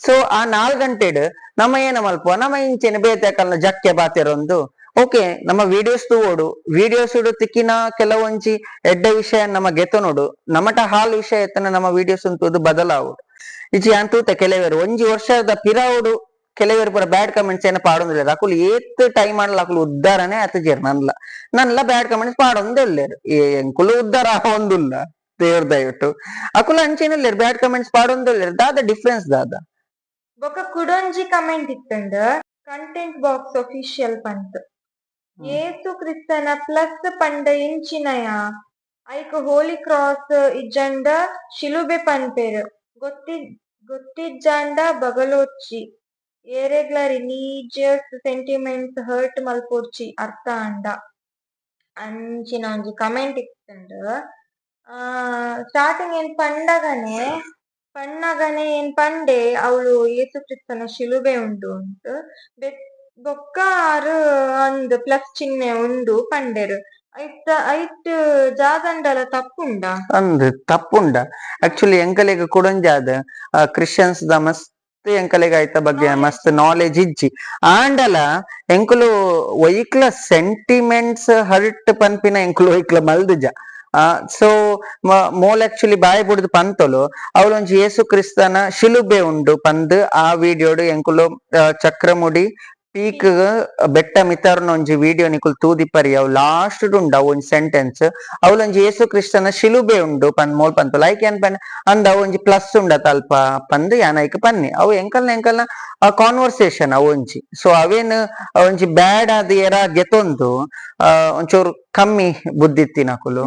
ಸೊ ಆ 4 ಗಂಟೆಡ್ ನಮ್ಮ ಏನ ಮಲ್ಪುವ ನಮ್ಮ ಇಂಚೆನೆ ಬೇತೆ ಅಕಲ್ನ ಜಕ್ಕೆ ಬಾತೆರೊಂದು ಓಕೆ ನಮ್ಮ ವಿಡಿಯೋಸ್ ತೂವೊಡು. ವಿಡಿಯೋಸ್ ತಿಕ್ಕಿನ ಕೆಲವೊಂಜಿ ಎಡ್ಡೆ ವಿಷಯ ನಮ್ಮ ಗೆತನೋಡು ನಮಟ ಹಾಲ್ ವಿಷಯ ಎತ್ತನ ನಮ್ಮ ವಿಡಿಯೋಸ್ ತೂದು ಬದಲಾವೊಡು. ಇಜ್ಜಿ ಯಾನ್ ತೂತೆ ಕೆಲವೇರು ಒಂಜಿ ವರ್ಷದ ಪಿರಾವುಡು ಕೆಲವೇರು ಪೂರ ಬ್ಯಾಡ್ ಕಮೆಂಟ್ಸ್ ಏನ ಪಾಡೊಂದಿಲ್ಲೆರ್. ಅಕುಲು ಏತ್ ಟೈಮ್ ಆಂಡಲ ಅಕುಲು ಉದ್ದಾರನೆ ಆತುಜೆರ್. ನನ್ಲ ನನ್ಲ ಬ್ಯಾಡ್ ಕಮೆಂಟ್ಸ್ ಪಾಡೊಂದೇ ಉಲ್ಲೆರ್. ಎಂಕುಲು ಉದ್ದಾರ ಆವೊಂದುಲ್ಲ ದೇವ್ರ ದಯವಿಟ್ಟು. ಅಕುಲು ಅಂಚೆನೆ ಉಲ್ಲೆರ್, ಬ್ಯಾಡ್ ಕಮೆಂಟ್ಸ್ ಪಾಡೊಂದೇ ಉಲ್ಲೆರ್. ದಾದ ಡಿಫ್ರೆನ್ಸ್ ದಾದ? ಬೊಕ ಕುಡೊಂಜಿ ಕಮೆಂಟ್ ಇತ್ತಂಡ್ ಕಂಟೆಂಟ್ ಬಾಕ್ಸ್ ಅಫಿಷಿಯಲ್ ಪಂತ್. ಏಸು ಕ್ರಿಸ್ತನ ಪ್ಲಸ್ ಪಂಡ ಎಂಚಿನಯ ಐಕ್ ಹೋಲಿ ಕ್ರಾಸ್ ಇಜ್ಜಂಡ ಶಿಲುಬೆ ಪನ್ಪೆರ್. ಗೊತ್ತಿಜ್ಜಾಂಡ ಬಗಲೊರ್ಚಿ. ಏರೆಗ್ಲ religious sentiments hurt ಮಲ್ಪೊಡ್ಚಿ ಅರ್ಥ ಆಂಡ. ಅಂಚಿನ ಒಂಜಿ ಕಮೆಂಟ್ ಇತ್ತುಂಡು. ಸ್ಟಾರ್ಟಿಂಗ್ ಏನ್ ಪಂಡಗನೆ ಪಣ್ಣಗನೆ ಏನ್ ಪಂಡೆ ಅವಳು ಯೇಸು ಕ್ರಿಸ್ತನ ಶಿಲುಬೆ ಉಂಡು ಅಂತ. ಬೊಕ್ಕ ಆರ್ ಅಂದ್ ಪ್ಲಸ್ ಚಿಹ್ನೆ ಉಂಡು ಪಂಡೆರ್. ಐತ ಐಟ್ ಜಾಗಂಡಲ ತಪ್ಪುಂಡ? ಅಂದ್, ತಪ್ಪುಂಡ. ಆಕ್ಚುಲಿ ಎಂಕಲೆಗ್ ಕುಡೊಂಜಾದ್ ಕ್ರಿಶ್ಚಿಯನ್ಸ್ ದ ಮಸ್ತ್ ಎಂಕಲೆಗ್ ಐತ ಬಗ್ಗೆ ಮಸ್ತ್ ನಾಲೆಜ್ ಇಜ್ಜಿ. ಆಂಡಲ ಎಂಕುಲು ಒಯ್ಕ್ಲ ಸೆಂಟಿಮೆಂಟ್ಸ್ ಹರ್ಟ್ ಪನ್ಪಿನ ಎಂಕುಲು ಒಯ್ಕ್ಲ ಮಲ್ದುಜ. ಸೊ ಮೋಲ್ ಆಕ್ಚುಲಿ ಬಾಯಿ ಬುಡ್ದು ಪಂತೊಲು, ಅವಳೊಂಜಿ ಯೇಸು ಕ್ರಿಸ್ತನ ಶಿಲುಬೆ ಉಂಡು ಪಂದ್. ಆ ವಿಡಿಯೋಡು ಎಂಕುಲು ಚಕ್ರಮುಡಿ ಪೀಕ್ ಬೆಟ್ಟ ಮಿತರ್ನ ಒಂಜಿ ವಿಡಿಯೋ ನಿಕುಲು ತೂದಿಪ್ಪರಿ, ಅವು ಲಾಸ್ಟ್ ಉಂಡು ಅವು ಒಂಜಿ ಸೆಂಟೆನ್ಸ್. ಅವಳೊಂಜಿ ಯೇಸು ಕ್ರಿಸ್ತನ ಶಿಲುಬೆ ಉಂಡು ಪಂದ್ ಮೋಲ್ ಪಂತೊಲು. ಐಕ್ ಏನ್ ಪನ್ ಅಂದ, ಅವು ಒಂಜಿ ಪ್ಲಸ್ ಉಂಡ ತಲ್ಪ ಪಂದ್ ಯಾನ್ ಐಕ್ ಪನ್ನಿ. ಅವು ಎಂಕಲ್ನ ಎಂಕಲ್ನ ಕಾನ್ವರ್ಸೇಷನ್ ಅವು ಒಂಜಿ. ಸೊ ಅವೇನ್ ಒಂಜಿ ಬ್ಯಾಡ್ ಆದ್ ಏರ ಗೆತೊಂದು, ಒಂಚೂರು ಕಮ್ಮಿ ಬುದ್ಧಿತ್ತಿನಕುಲು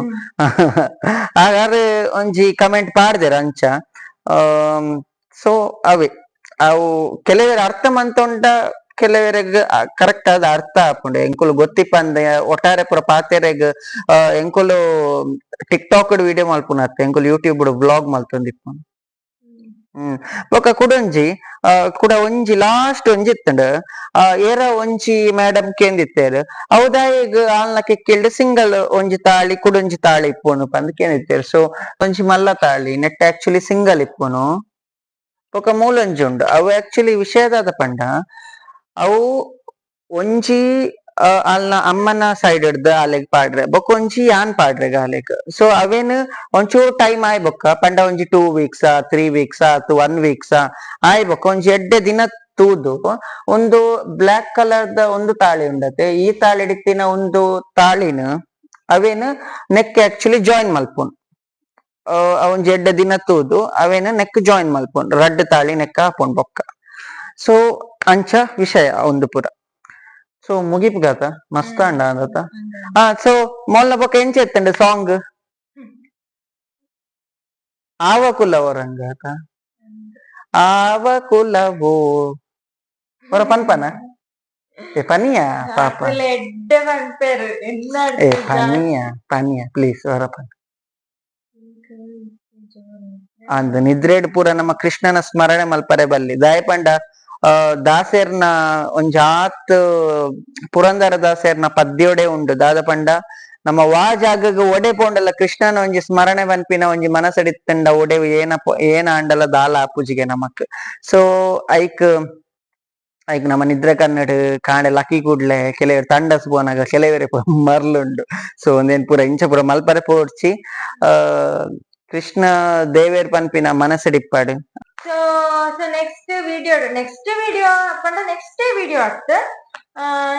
ಹಾಗಾದ್ರೆ ಒಂಜಿ ಕಮೆಂಟ್ ಪಾಡ್ದೆರ್ ಅಂಚ. ಸೊ ಅವೇ ಅವು ಕೆಲವೆರ್ ಅರ್ಥ ಮಂತೊಂಡ, ಕೆಲವೆರೆಗ್ ಕರೆಕ್ಟ್ ಆದ್ ಅರ್ಥ ಆಪುಂಡು. ಎಂಕುಲು ಗೊತ್ತಿಪ್ಪಂದೆ ಒಟ್ಟಾರೆ ಪೂರ ಪಾತೆರೆಗ್ ಎಂಕುಲು tick talk video ಮಲ್ಪುನತ್ತೆ, ಎಂಕುಲು ಯೂಟ್ಯೂಬ್ ವ್ಲಾಗ್ ಮಲ್ತೊಂದಿಪ್ಪು. ಬೊಕ್ಕ ಕುಡೊಂಜಿ ಕುಡ ಒಂಜಿ ಲಾಸ್ಟ್ ಒಂಜಿ ಇತ್ತುಂಡು. ಏರ ಒಂಜಿ ಮೇಡಮ್ ಕೇಂದಿತ್ತೇರ್, ಅವು ಆಲ್ನ ಕೆಕ್ಕಿಲ್ಡ್ ಸಿಂಗಲ್ ಒಂಜಿ ತಾಳಿ ಕುಡೊಂಜಿ ತಾಳಿ ಇಪ್ಪುನು ಪಂದ್ ಕೇಂದಿತ್ತೇರ್. ಸೊ ಒಂಜಿ ಮಲ್ಲ ತಾಳಿ net actually single ಇಪ್ಪುನು. ಬೊಕ್ಕ ಮೂಲೊಂಜಿ ಉಂಡು. ಅವು ಆಕ್ಚುಲಿ ವಿಷಯದಾದ ಪಂಡ, ಅವು ಒಂಜಿ ಅಲ್ನ ಅಮ್ಮನ ಸೈಡ್ ಹಿಡ್ದು ಆಲೆಗ್ ಪಾಡ್ರೆ, ಬೊಕ್ಕ ಒಂಜಿ ಯಾನ್ ಪಾಡ್ರೆ ಆಲೆಗ್. ಸೊ ಅವೇನ್ ಒಂಚೂರು ಟೈಮ್ ಆಯ್ ಬೊಕ್ಕ ಪಂಡ ಒಂಜಿ 2 ವೀಕ್ಸ್, 3 ವೀಕ್ಸ್ ಅತ್ 1 ವೀಕ್ಸ್ ಆಯ್ ಬೊಕ್ಕ ಒಂಜಿ ಎಡ್ಡೆ ದಿನ ತೂದು ಒಂದು black colour the ಒಂದು ತಾಳಿ ಉಂಡತೆ, ಈ ತಾಳಿ ಹಿಡಿತಿನ ಒಂದು ತಾಳಿನ ಅವೇನ್ neck actually join ಮಲ್ಪುನ್. ಒಂಜಿ ಎಡ್ಡೆ ದಿನ ತೂದು ಅವೇನ ನೆಕ್ ಜಾಯಿನ್ ಮಲ್ಪುನ್, ರಡ್ಡ್ ತಾಳಿ ನೆಕ್ ಹಾಪುನ್ ಬೊಕ್ಕ. ಸೊ ಅಂಚ ವಿಷಯ ಒಂದು ಪೂರ. ಸೊ ಮುಗಿಪುಗಾತ, ಮಸ್ತ್ ಅಂಡ ಅಂದತ. ಸೊ ಮೊಲ್ಲ ಬೊಕ್ಕ ಎಂಚ ಎತ್ತಂಡೆ ಸಾಂಗ್ ಆವ ಕುಲವರಂಗಾತ, ಆವ ಕುಲವೋ ಹೊರ ಪನ್ಪನ. ಏ ಪನಿಯ ಪಾಪ. ಎಡ್ಡೆ ಪನ್ಪೆರ್. ಏ ಪನಿಯ ಪನಿಯ, ಪ್ಲೀಸ್ ಹೊರ ಪನ್. ಅಂದ್, ನಿದ್ರೇಡ್ ಪೂರ ನಮ್ಮ ಕೃಷ್ಣನ ಸ್ಮರಣೆ ಮಲ್ಪರೆ ಬಲ್ಲಿ. ದಾಯಪಂಡ ದಾಸೆರ್ನ ಒಂಜಾತ್ ಪುರಂದರ ದಾಸೆರ್ನ ಪದ್ಯೋಡೆ ಉಂಡು. ದಾದ ಪಂಡ, ನಮ್ಮ ವಾ ಜಾಗಗ್ ಒಡೆ ಪೋಂಡಲ ಕೃಷ್ಣನ ಒಂಜಿ ಸ್ಮರಣೆ ಪನ್ಪಿನ ಒಂಜಿ ಮನಸಡಿತ್ತಂಡ ಒಡೆ ಏನ ಏನ ಆಂಡಲ ದಾಲ ಆಪುಜಿಗೆ ನಮಕ್. ಸೊ ಐಕ್ ಐಕ್ ನಮ್ಮ ನಿದ್ರೆ ಕನ್ನಡ ಕಾಂಡೆ ಲಕ್ಕಿ ಕೂಡ್ಲೆ ಕೆಲವರು ತಂಡಸ್ ಪೋನಾಗ ಕೆಲವರೆ ಮರ್ಲುಂಡು. ಸೊ ಒಂದೇನ್ ಪೂರ ಇಂಚ ಪೂರ ಮಲ್ಪರೆ ಪೋಡ್ಚಿ. ಕೃಷ್ಣ ದೇವೇರ್ ಪನ್ಪಿನ ಮನಸ್ಸಿಡಿಪ್ಪಾಡು. So so next video, next video ಪಂಡ ನೆಕ್ಸ್ಟ್ ವಿಡಿಯೋ ಅತ್,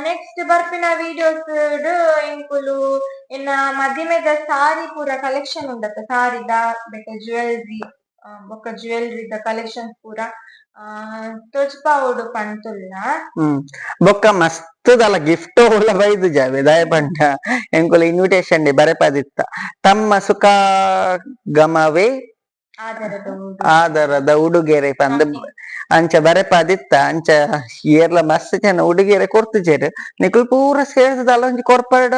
ನೆಕ್ಸ್ಟ್ ಬರ್ಪಿನ ವಿಡಿಯೋಸ್ ಎಂಕುಲು ಎನ್ನ ಮದಿಮೆದ ಸಾರಿ ಪೂರ ಕಲೆಕ್ಷನ್ ಉಂಡತ್ತ, ಸಾರಿದ ಬೇಕ ಜ್ಯುವೆಲ್ರಿ ಬೊಕ್ಕ ಜ್ಯುವೆಲ್ರಿದ ಕಲೆಕ್ಷನ್ ಪೂರ ತೋಜ್ಪಾವೊಡು ಪಂತುಲ್ಲ. ಬೊಕ್ಕ ಮಸ್ತ್ ದಲ ಗಿಫ್ಟ್ ಓಲ ಬೈದು ಜಾವೆ. ದಾಯ ಪಂಡ ಎಂಕುಲು ಇನ್ವಿಟೇಷನ್ ಡಿ ಬರೆಪದಿತ್ತ, ತಮ್ಮ ಸುಖ ಗಮವೇ ಆದರದ ಆದರದ ಉಡುಗೆರೆ ಪಂದ್ ಅಂಚ ಬರೆಪಾದಿತ್ತ. ಅಂಚ ಏರ್ಲ ಮಸ್ತ್ ಜನ ಉಡುಗೆರೆ ಕೊರ್ತುಜೆರ್. ನಿಕುಲು ಪೂರ ಸೇರ್ದಲ್ಲ ಒಂಜಿ ಕೊರ್ಪಡ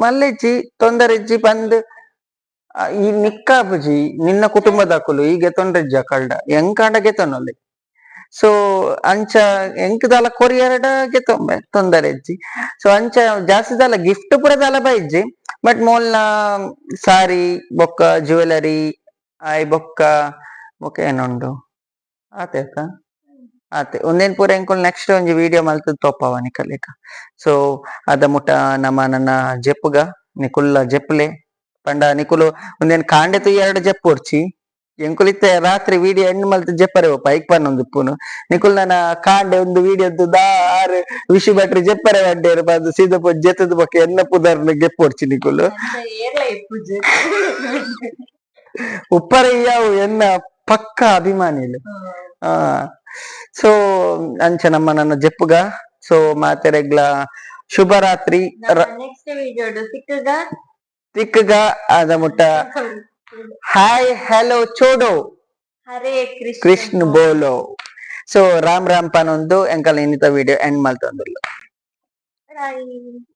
ಮಲ್ಲೆಜ್ಜಿ, ತೊಂದರೆಜ್ಜಿ ಪಂದ್. ಈ ನಿಕ್ಕಾಪುಜಿ, ನಿನ್ನ ಕುಟುಂಬದಕುಲು ಈ ಗೆತೊಂಡ್ರೆಜ್ಜ ಕಲ್ಡ ಎಂಕಾಂಡ ಗೆತೊನೊಲಿ. ಸೊ ಅಂಚ ಎಂಕ್ ದಾಲ ಕೊರಿಯರ್ಡ ಗೆತೊಂಬೆ, ತೊಂದರೆ ಇಜ್ಜಿ. ಸೊ ಅಂಚ ಜಾಸ್ತಿ ದಾಲ ಗಿಫ್ಟ್ ಪೂರ ದಾಲ ಬೈಜ್ಜಿ. ಬಟ್ ಮೋಲ್ನ ಸಾರಿ ಬೊಕ್ಕ ಜ್ಯುವೆಲರಿ ಆಯ್ ಬೊಕ್ಕ ಬೊಕ್ಕ ಏನುಂಡು ಆತೆ ಅತ್ತ ಆತೆ ಒಂದೇನ್ ಪೂರ ಎಂಕುಲು ನೆಕ್ಸ್ಟ್ ಒಂಜಿ ವಿಡಿಯೋ ಮಲ್ತದ್ ತೋಪವ ನಿಕಲೆಗ್. ಸೊ ಅದ ಮುಟ ನಮ್ಮ ನನ್ನ ಜೆಪ್ಪುಗ, ನಿಕುಲ್ಲ ಜೆಪ್ಪುಲೆ. ಪಂಡ ನಿಕುಲು ಒಂದೇನ್ ಕಾಂಡೆ ಎರಡು ಜೆಪ್ಪೊಡ್ಚಿ. ಎಂಕುಲಿತ್ತೆ ರಾತ್ರಿ ವಿಡಿಯೋ ಎಂಡ್ ಮಲ್ತ್ ಜೆಪ್ಪರೆ ಒಪ್ಪ ಐಕ್ ಪನ್ನೊಂದು ಪುನು. ನಿಕುಲ್ ನನ್ನ ಕಾಂಡೆ ಒಂದು ವಿಡಿಯೋ ದಾರ್ ವಿಶು ಭಟ್ರು ಜೆಪ್ಪರೆ ಅಡ್ಡೇರು ಪಂದ್ ಸೀದಾ ಪೋ ಜೆತ್ತದ ಬೊಕ್ಕ ಎನ್ನ ಪುದರ್ನ ಗೆಪ್ಪೊಡ್ಚಿ ನಿಕುಲು. ಏರ್ಲ ಇಪ್ಪುಜಿ. ಉಪ್ಪರಯ್ಯಾವು ಎನ್ನ ಪಕ್ಕ ಅಭಿಮಾನಿಲು. ಸೊ ಅಂಚ ನಮ್ಮ ನನ್ನ ಜೆಪ್ಪುಗ. ಸೊ ಮಾತೆರೆಗ್ಲ ಶುಭರಾತ್ರಿ. Next video ಸಿಕ್ಕಗ. ತಿಕ್ಕಗ ಅದ ಮುಟ್ಟ ಹಾಯ್ ಹಲೋ ಚೋಡೋ. ಹರೇ ಕೃಷ್ಣ. ಕೃಷ್ಣ ಬೋಲೋ. ಸೊ ರಾಮ್ ರಾಮ್ ಪನೊಂದು ಎಂಕಲ್ ಇನ್ನಿತ ವಿಡಿಯೋ ಎಂಡ್ ಮಲ್ತೊಂದುಲ್ಲ. ರೈಟ್.